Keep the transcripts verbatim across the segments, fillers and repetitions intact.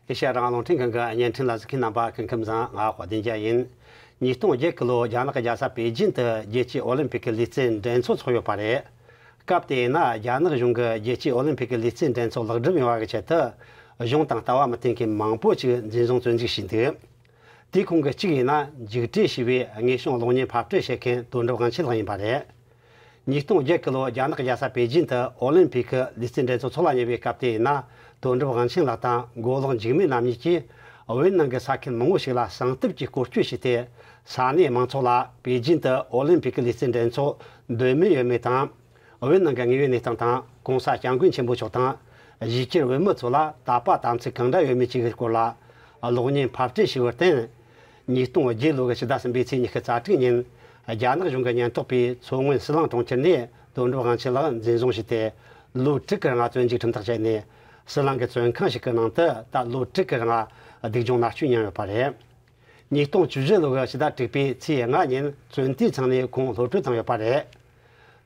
ཨེ་ཤ་ཡ་རང་དབང་རླུང་འཕྲིན་ཁང་གི་བརྙན་འཕྲིན་ལ་གཟིགས་མཁན་རྣམ་པ་སྐུ་ཁམས་བཟང་། ང་དཔལ་ལྡན་རྒྱལ་ཡིན། ཉིས་སྟོང་བརྒྱད་ཀྱི་ལོ་རྒྱ་ནག་གི་རྒྱལ་ས་པེ་ཅིན་དུ་རྒྱལ་སྤྱིའི་ཨོ་ལིམ་པིག་གི་ལུས་རྩལ་འགྲན་ཚོགས་ཚོགས་ཡོད་པ་རེད། སྐབས་དེ་ཡིན་ན་རྒྱ་ནག་གཞུང་གིས་རྒྱལ་སྤྱིའི་ཨོ་ལིམ་པིག་གི་ལུས་རྩལ་འགྲན་ཚོགས་ལེགས་གྲུབ་ཡོང་བ་གི་ཆེད་དུ། གཞུང་དང་ལྟ་བ་མི་མཐུན་མཁན་མང་པོ་ཅིག་འཛིན་བཟུང་བཙོན་འཇུག་བྱས་འདུག་དེའི་ཁོངས་ཀྱི་གཅིག་ཡིན་ན་རྒྱུགས་སྤྲོད་བྱས་པའི་དངོས་བྱུང་གློག་བརྙན་ཕབ་སྤྲོད་བྱེད་མཁན་དོན་གྲུབ་དབང་ཆེན་ལགས་ཡིན་པ་རེད། ཉིས་སྟོང་བརྒྱད་ཀྱི་ལོ་རྒྱ་ནག་རྒྱལ་ས་པེ་ཅིན་དུ་ཨོ་ལིམ་པིག་གི་ལུས་རྩལ་འགྲན་ཚོགས་ཚོགས་ལ་ཉེ་བའི་སྐབས་དེ་ཡིན་ན། དོན་གྲུབ་དབང་ཆེན་ལགས་དང་མགོ་ལོག་འཇིགས་མེད་རྣམ་གཉིས་ཀྱིས་བོད་ནང་གི་ས་ཁུལ་མང་བོ་ཞིག་ལ་གསང་གཏམ་གྱི་སྐོར་སྐྱོད་བྱས་ཏེ། ས་གནས་མང་ཚོགས་ལ་པེ་ཅིན་དུ་ཨོ་ལིམ་པིག་གི་ལུས་རྩལ་འགྲན་ཚོགས་འདོད་མོས་ཡོད་མེད་དང་། བོད་ནང་གི་དངོས་ཡོད་གནས་སྟངས་དང་། གོང་ས་སྐྱབས་མགོན་ཆེན་པོ་མཆོག་དང་། གཞིས་བྱེས་བོད་མི་ཚོ་ལ་དད་པ་དམ་ཚིག་གང་འདྲ་ཡོད་མེད་བཅས་ཀྱི་སྐོར་ལ་གློག་བརྙན་ཕབ་སྤྲོད་བྱས་པར་བརྟེན། ཉིས་སྟོང་བརྒྱད་ལོ་གི་ཕྱི་ཟླ་གསུམ་པའི་ཚེས་ཉི་ཤུ་རྩ་དྲུག་ཉིན། རྒྱ་ནག་གཞུང་གི་ཉེན་རྟོག་པས་མཚོ་སྔོན་ཟི་ལིང་གྲོང་ཁྱེར་ནས་དོན་གྲུབ་དབང་ཆེན་ལགས་འཛིན་བཟུང་བྱས་ཏེ། ལོ་དྲུག་གི་རིང་བཙོན་འཇུག་ཁྲིམས་ཐག་བཅད་ནས། ཟི་ལིང་གི་བཙོན་ཁང་ཞིག་གི་ནང་དུ་ད་ལོ་དྲུག་གི་རིང་སྡུག་སྦྱོང་མནར་གཅོད་མྱངས་ཡོད་པ་རེད། ཉིས་སྟོང་བཅུ་བཞི་ལོ་གི་ཕྱི་ཟླ་དྲུག་པའི་ཚེས་ལྔ་ཉིན་བཙོན་དུད་ཚང་ནས་ཁོང་གློད་གྲོལ་བཏང་ཡོད་པ་རེད།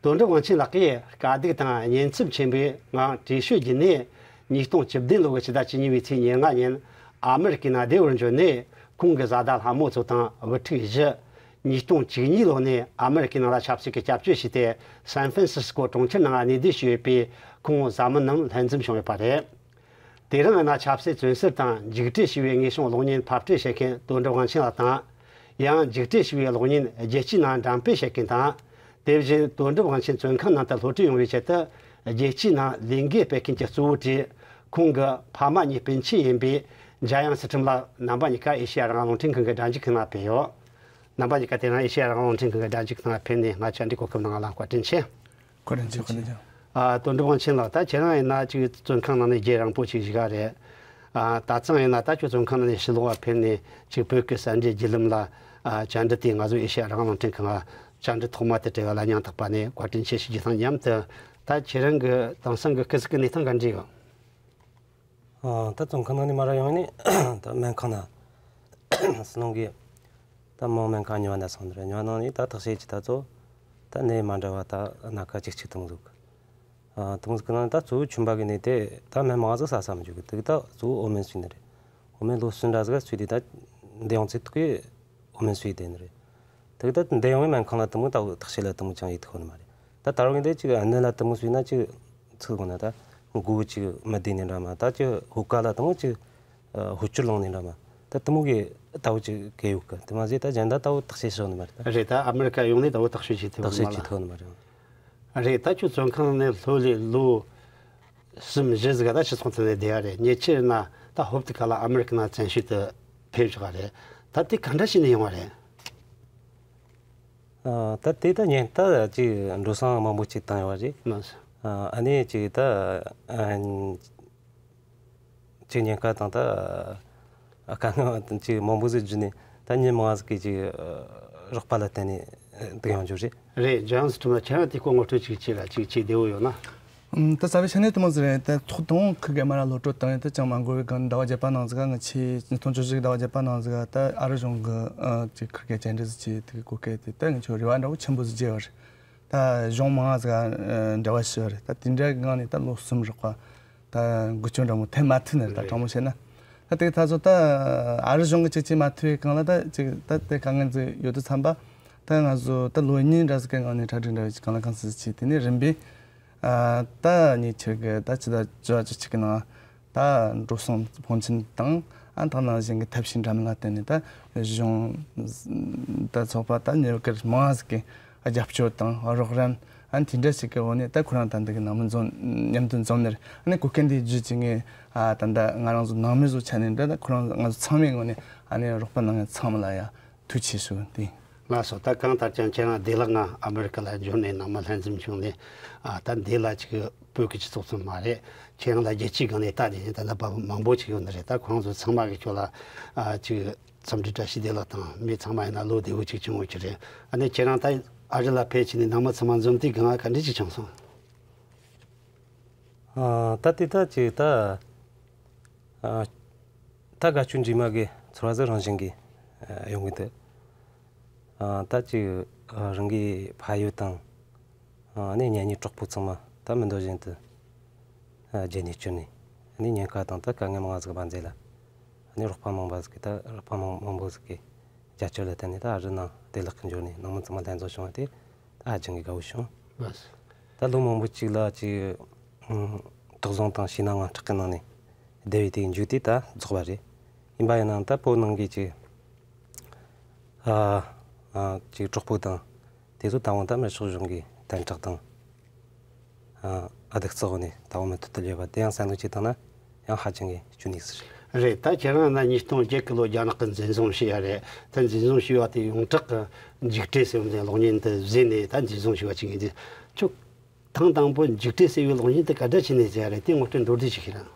དོན་གྲུབ་དབང་ཆེན་ལགས་ཀྱིས་དཀའ་སྡུག་དང་ཉེན་ཚབས་ཆེན་པོའི་ངང་བྲོས་བྱོལ་བརྒྱུད་ནས། ཉིས་སྟོང་བཅུ་བདུན་ལོ་གི་ཕྱི་ཟླ་བཅུ་གཉིས་པའི་ཚེས་ཉེར་ལྔ་ཉིན་ཨ་མི་རི་ཀའི་ནང་བདེ་བར་འབྱོར་ནས། ཁོང་གི་བཟའ་ཟླ་ལྷ་མོ་ཚོ་དང་བུ་ཕྲུག་བཞི། ཉིས་སྟོང་བཅུ་གཉིས་ལོ་ནས་ཨ་མི་རི་ཀའི་ནང་ལ་ཆབ་སྲིད་ཀྱི་སྐྱབས་བཅོལ་བྱས་ཏེ། སན་ཧྥན་སིས་ཀོ་གྲོང་ཁྱེར་ནང་གནས་སྡོད་བྱས་ཡོད་པའི་ཁོང་བཟའ་མི་རྣམས་ལྷན་འཛོམས་བྱུང་ཡོད་པ་རེད། དེ་རིང་ཡིན་ན་ཆབ་སྲིད་བཙོན་ཟུར་དང་། རྒྱུགས་སྤྲོད་བྱས་པའི་དངོས་བྱུང་གློག་བརྙན་ཕབ་སྤྲོད་བྱེད་མཁན་དོན་གྲུབ་དབང་ཆེན་ལགས་དང་། ཡང་རྒྱུགས་སྤྲོད་བྱས་པའི་གློག་བརྙན་རྒྱལ་སྤྱིའི་ནང་འགྲེམས་སྤེལ་བྱེད་མཁན་དང་། དེ་བཞིན་དོན་གྲུབ་དབང་ཆེན་བཙོན་ཁང་ནང་དུ་གློད་གྲོལ་ཡོང་བའི་ཆེད་དུ། རྒྱལ་སྤྱིའི་ནང་ལས་འགུལ་སྤེལ་མཁན་གྱི་གཙོ་བོ་གྲས། ཁོང་གི་ཕ་མ་གཉིས་སྤུན་མཆེད་ཡིན་པའི་འཇམ་དབྱངས་ཚུལ་ཁྲིམས་ལགས། རྣམ་པ་གཉིས་ཀ་ཨེ་ཤེ་ཡ་རང་དབང་རླུང་འཕྲིན་ཁང་གི་སྒྲ་འཇུག་ཁང་ལ་ཕེབས་ཡོད། རྣམ་པ་གཉིས་ཀ་དེ་རིང་ཨེ་ཤེ་ཡ་རང་དབང་རླུང་འཕྲིན་ཁང་གི་སྒྲ་འཇུག་ཁང་ལ་ཕེབས་ནས་ང་བཅར་འདྲི་གོ་སྐབས་གནང་བ་ལ་བཀའ་དྲིན་ཆེ། བཀའ་དྲིན་ཆེ། བཀའ་དྲིན་ཆེ། ཨ། དོན་གྲུབ་དབང་ཆེན་ལགས། ད་ཁྱེད་རང་ཡིན་ན་ཅིག་བཙོན་ཁང་ནང་ནས་རྒྱུན་རིང་པོ་ཅིག་བཞུགས་པ་རེད། ཨ། ད་ཐེངས་ཡིན་ན་ད་ཁྱོད་བཙོན་ཁང་ནང་ནས་ཕྱི་ལོགས་ལ་ཕེབས་ནས་ཅིག་བོད་ཀྱི་གསར་འགྱུར་བརྒྱུད་ལམ་ལ། ཨ། བཅར་འདྲི་དེ་ང་ཚོ་ཨེ་ཤེ་ཡ་རང་དབང་རླུང་འཕྲིན་ཁང་ལ་བཅར་འདྲི་ཐོག་མ་དེ་སྤྲད་པ་ལ་སྙིང་ཐག་པ་ནས་བཀའ་དྲིན་ཆེ་ཞུ་རྒྱུ་དང་མཉམ་དུ། ད་ཁྱེད་རང་གི་དེང་སང་གི་སྐུ་གཟུགས་ཀྱི་གནས་སྟངས་ག་འདྲ་ཡོད། ཨ། ད་བཙོན་ཁང་ནང་ནས་མར་ཡོང་ནས་ད་སྨན་ཁང་ན་ཟི་ལིང་གི་ད་མོ་སྨན་ཁང་གཉིས་པ་ན་སོང་ནི་རེད། གཉིས་པ་ནང་ནས་ད་ཐག་ཤེས་ཀྱི་ད་ཚོ་ད་ནད་མ་འདྲ་བ་ད་སྣ་ཁ་ཅིག་ཅིག་ཐོན་འདུག་ཨ། ཐོན་འདུག་ན་ད་གཙོ་བོ་ཆུན་པ་གི་ནད་དེ་ད་སྨན་མང་ཟིག་ཟ་ས་མི་འཇུག་གི། དེ་གི་ད་གཙོ་བོ་འོ་སྨན་ཟོས་ནི་རེད། འོ་སྨན་ལོ་གསུམ་འདྲ་ཟིག་ཟོས་དུས་ད་འདི་ཡོང་ཚེ་ཐུག་གི། འོ་སྨན་ཟོས་བསྡད་ནི་རེད། དེ་གི་ད་འདི་ཡོང་བའི་སྨན་ཁང་ལ་དེ་མོ་ད་ཐག་ཤེས་ལ་དེ་མོ་ཅང་ཡིད་ཐུབ་ནི་མ་རེད། ད་ད་རུང་གི་འདི་ཅིག་སྣུམ་ལ་དེ་མོ་ཟོས་ན་ཅིག་ཚིག་གོ་ན་ད་མགོ་ཅིག་མི་བདེ་ནི་འདྲ་མ། ད་ཅིག་ཧུ་ཀ་ལ་དེ་མོ་ཅིག་ཨ། ཧུ་ཅུར་ལངས་ནི་འདྲ་མ། ད་དེ་མོ་གི་ལྟ་བུ་ཅིག་གི་ཡོད་གི། དེ་མ་ཟད་ད་གཞན་ད་ལྟ་བུ་ཐག་ཤེས་ཤོར་ནི་མ་རེད་ད། རེད། ད་ཨ་མི་རི་ཀ་ཡོང་ནས་ལྟ་བུ་ཐག་ཤོད་ཅིག་ཐུབ་ཐག་ཤོད་ཅིག་ཐུབ་ནི་མ་རེད། རེད། ད་ཁྱོད་བཙོན་ཁང་ནས་ལྷོད་ལས་ལོ་གསུམ་བཞི་ཟིག་ག་ད་སྤྱི་ཚོགས་ཐོག་ནས་བསྡད་ཡ་རེད། ཉེ་ཆར་ན་ད་ཧོབ་ཏེ་ཁ་ལ་ཨ་མི་རི་ཀ་ནང་བཙན་བྱོལ་དུ་ཕེབས་བཞག་རེད། ད་དེ་ག་འདྲ་བྱས་ནས་ཡོང་བ་རེད། ཨ། ད་དེ་ད་ཉེན་ད་ཅིག་འགྲོ་སོང་མང་པོ་ཅིག་བཏང་ཡོད་རེད། ལགས་སོ། ཨ། ཨ་ནི་ཅིག་ད་ཨ། ཅིག་ཉེན་ཁ་དང་ད་དཀའ་ངལ་ཅིག་མང་པོ་ཟིག་བརྒྱུད་ནས་ད་མྱི་མང་ཟིག་གིས་ཅིག་རོགས་པ་ལ་བརྟེན་ནས་སྡུག་ཡོང་རྒྱུ་རེད། རེད། འཇམ་དབྱངས་ཁྲིམས་ལགས། ཁྱེད་རང་དེ་སྐོར་ངོ་སྤྲོད་ཅིག་བྱས་ར། ཅིག་བྱས་བདེ་བོ་ཡོད་ན། ཨུམ། ད་རྩ་བའི་ཆ་ནས་དེ་མོ་ཟིག་རེད། ད་ཐོག་དང་ཁུར་གེ་མ་ར་ལོ་སྤྲོད་བཏང་ཡོད། ད་ཅང་མ་འགོར་བའི་སྒང་ཟླ་བ་བརྒྱད་པ་ནང་ཟིག་ག་ང་ཆེ་ཉིས་སྟོང་བཅུ་བཞི་གི་ཟླ་བ་བརྒྱད་པ་ནང་ཟིག་ག་ད་ཨ་རི་གཞུང་གི་ཨ་ཅིག་ཁུར་གེ་བཅར་འདྲི་ཟིག་བྱས། དེ་གི་གོ་སྐབས་དེ་ད་ངས་ཁྱོད་རེ་བ་འདྲ་བོ་ཆེན་པོ་ཟིག་བརྗེ་བ་རེད། ད་གཞུང་མང་ཟིག་ག་འབྲེལ་བ་ཞུས་པ་རེད། ད་དེ་འདྲ་གི་ངང་ནས་ད་ལོ་གསུམ་རག་པ། ད་འགུལ་སྐྱོད་འདྲ་མོ་ཐེབས་མ་ཐུབ་ནི་རེད། ད་དྲང་མོ་བཤད་ན། ད་དེ་ད་ཚོ་ད་ཨ་རི་གཞུང་གི་ཅིག་བྱེད་མ་ཐུབ་པའི་སྒང་ལ་ད་ཅིག་ད་དེ་དཀའ་ངལ་ཟིག་ཡོད་དུས་ཙམ་པ། ད་ང་ཚོ་ད་ལོ་གཉིས་འདྲ་ཟིག་གི་ངང་ནས་གྲ་སྒྲིག་འདྲ་བྱས། གང་ལ་གང་འཚམ་ཟིག་བྱས། དེ་ནས་རིམ་པས་ཨ་ད་ཉེ་ཆར་གི་ད་ཕྱི་ཟླ་བཅུ་པ་བཅུ་གཅིག་གི་ནང་ད་འགྲོ་སོང་ཕོན་ཆེན་དང་། ཨ་ད་ནང་བཞིན་གི་ཐབས་ཤེས་འདྲ་མིན་ལ་བརྟེན་ནས་ད་གཞུང་ད་ཚོགས་པ་ད་ཉེ་བར་མང་ཟིག་གི་རྒྱབ་སྐྱོར་དང་རོགས་རམ། ཨ་དེ་འདྲ་ཞིག་གི་འོག་ནས་ད་ཁོ་རང་ད་འདི་གི་ནང་མི་འཛོམས། མཉམ་དུ་འཛོམས་ནས། ཨ་ནི་གོ་སྐབས་འདི་བརྒྱུད་ཅིག་ངས་ཨ་ད་ད་ང་རང་ཚོ་ནང་མི་ཚོ་ཆ་ནས་འདྲ། ད་ཁོ་རང་ང་ཚོ་ཚང་མའི་ངོས་ནས་ཨ་ནི་རོགས་པ་གནང་མཁན་ཚང་མ་ལ་ཡ་ཐུགས་རྗེ་ཆེ་ཞུ། དེ། ལགས་སོ། ད་གང་ལྟར་ཀྱང་ཁྱེད་རང་བདེ་བླག་ངང་ཨ་མི་རི་ཀ་ལ་འབྱོར་ནས་ནང་མི་ལྷན་འཛོམས་བྱུང་ནས། ཨ་ད་འདི་ལ་ཅིག་བོད་ཀྱི་སྤྱི་ཚོགས་ཙམ་མ་རེད། ཁྱེད་རང་ལ་རྒྱལ་སྤྱིའི་སྒང་ནས་ལྟ་དེ་ད་ལྟ་བ་མང་པོ་ཅིག་ཡོད་ནི་རེད། ད་ཁོང་ཚོ་ཚང་མ་གི་ཁྱོད་ལ་ཨ་ཅིག་འཚམས་འདྲི་བཀྲ་ཤིས་བདེ་ལེགས་དང་། མི་ཚང་མ་ཡིན་ན་ལོ་བདེ་བོ་ཅིག་བྱུང་ཡོད་ཀྱི་རེད། ཨ་ནི་ཁྱེད་རང་ད་ཨ་རི་ལ་ཕེབས་བྱས་ནས་ནང་མི་ཚང་མ་འཛོམས་དུས་དགོངས་པ་ག་འདྲ་ཅིག་བྱུང་སོང་། ཨ། ད་དེ་ད་ཅིག་ད་ཨ་ད་དགའ་སྐྱོ་འདྲེས་མ་གི་ཚོར་བ་ཟིག་རང་བཞིན་གྱིས་ཨ་ཡོང་གི་འདུག་ཨ་ད་ཅིག་ཨ་རང་གི་ཕ་ཡུལ་དང་། ཨ་ནི་གཉེན་ཉེ་གྲོགས་པོ་ཚང་མ་ད་མི་འདོད་བཞིན་དུ་ཨ་རྒྱལ་ནས་བསྐྱོད་ནས། ཨ་ནི་ཉེན་ཁ་དང་ད་དཀའ་ངལ་མང་ཟིག་བར་མཛད་ལ། ཨ་ནི་རོགས་པ་མང་པ་ཟིག་གིས་ད་རོགས་པ་མང་མང་པོ་ཟིག་གིས་རྒྱབ་སྐྱོར་ལ་བརྟེན་ནས་ད་ཨ་རི་ནང་བདེ་བླག་གི་འབྱོར་ནས་ནང་མི་ཚང་མ་ལྷན་འཛོམས་བྱུང་བ་དེ་ད་ཧ་ཅང་གི་དགའ་བོ་བྱུང་། ལགས་སོ། ད་ལོ་མང་པོ་གཅིག་ལ་ཅིག་ཨུམ་དོགས་ཟོན་དང་ཕྱི་ནང་དངངས་སྐྲག་གི་ནང་ནས་བསྡད་པའི་དེའི་མཇུག་དེ་ད་རྫོགས་པ་རེད། ཡིན་པ་ཡིན་ནའང་ད་བོད་ནང་གི་ཅིག་ཨ་ཨ་ཅིག་གྲོགས་པོ་དང་དེ་ཚོ་ད་འོང་ད་མི་ཕྱོགས་གཞུང་གི་དམ་དྲག་དང་། ཨ་ཨ་སྡུག་བརྩེ་བ་ནས་ད་འོ་མ་ཐུབ་ཐུབ་ཡོད་པ་དེ་ཡང་བསམ་བློ་བྱེད་བཏང་ན་ཡང་ཧ་ཅང་གི་སྐྱོན་ནུས་ཟེར། རེད། ད་ཁྱེད་རང་ན་ཉིས་སྟོང་བརྒྱད་གི་ལོ་རྒྱ་ནག་གི་འཛིན་བཟུང་བྱས་ཡ་རེད། ད་འཛིན་བཟུང་བྱས་པ་དེ་ཡོངས་གྲགས་ཀྱི་འཇིགས་བྲལ་ཟེར་བའི་གློག་བརྙན་དེ་གཟིགས་ནས་ད་འཛིན་བཟུང་བྱས་པ་ཅིག་ཡིན་དུས་ཁྱོད་ཐེངས་དང་པོ་འཇིགས་བྲལ་ཟེར་བའི་གློག་བརྙན་དེ་ག་འདྲ་བྱས་ནས་གཟིགས་ཡ་རེད། དེ་ངོ་སྤྲོད་མདོར་བསྡུས་ཅིག་ཤེས་ར།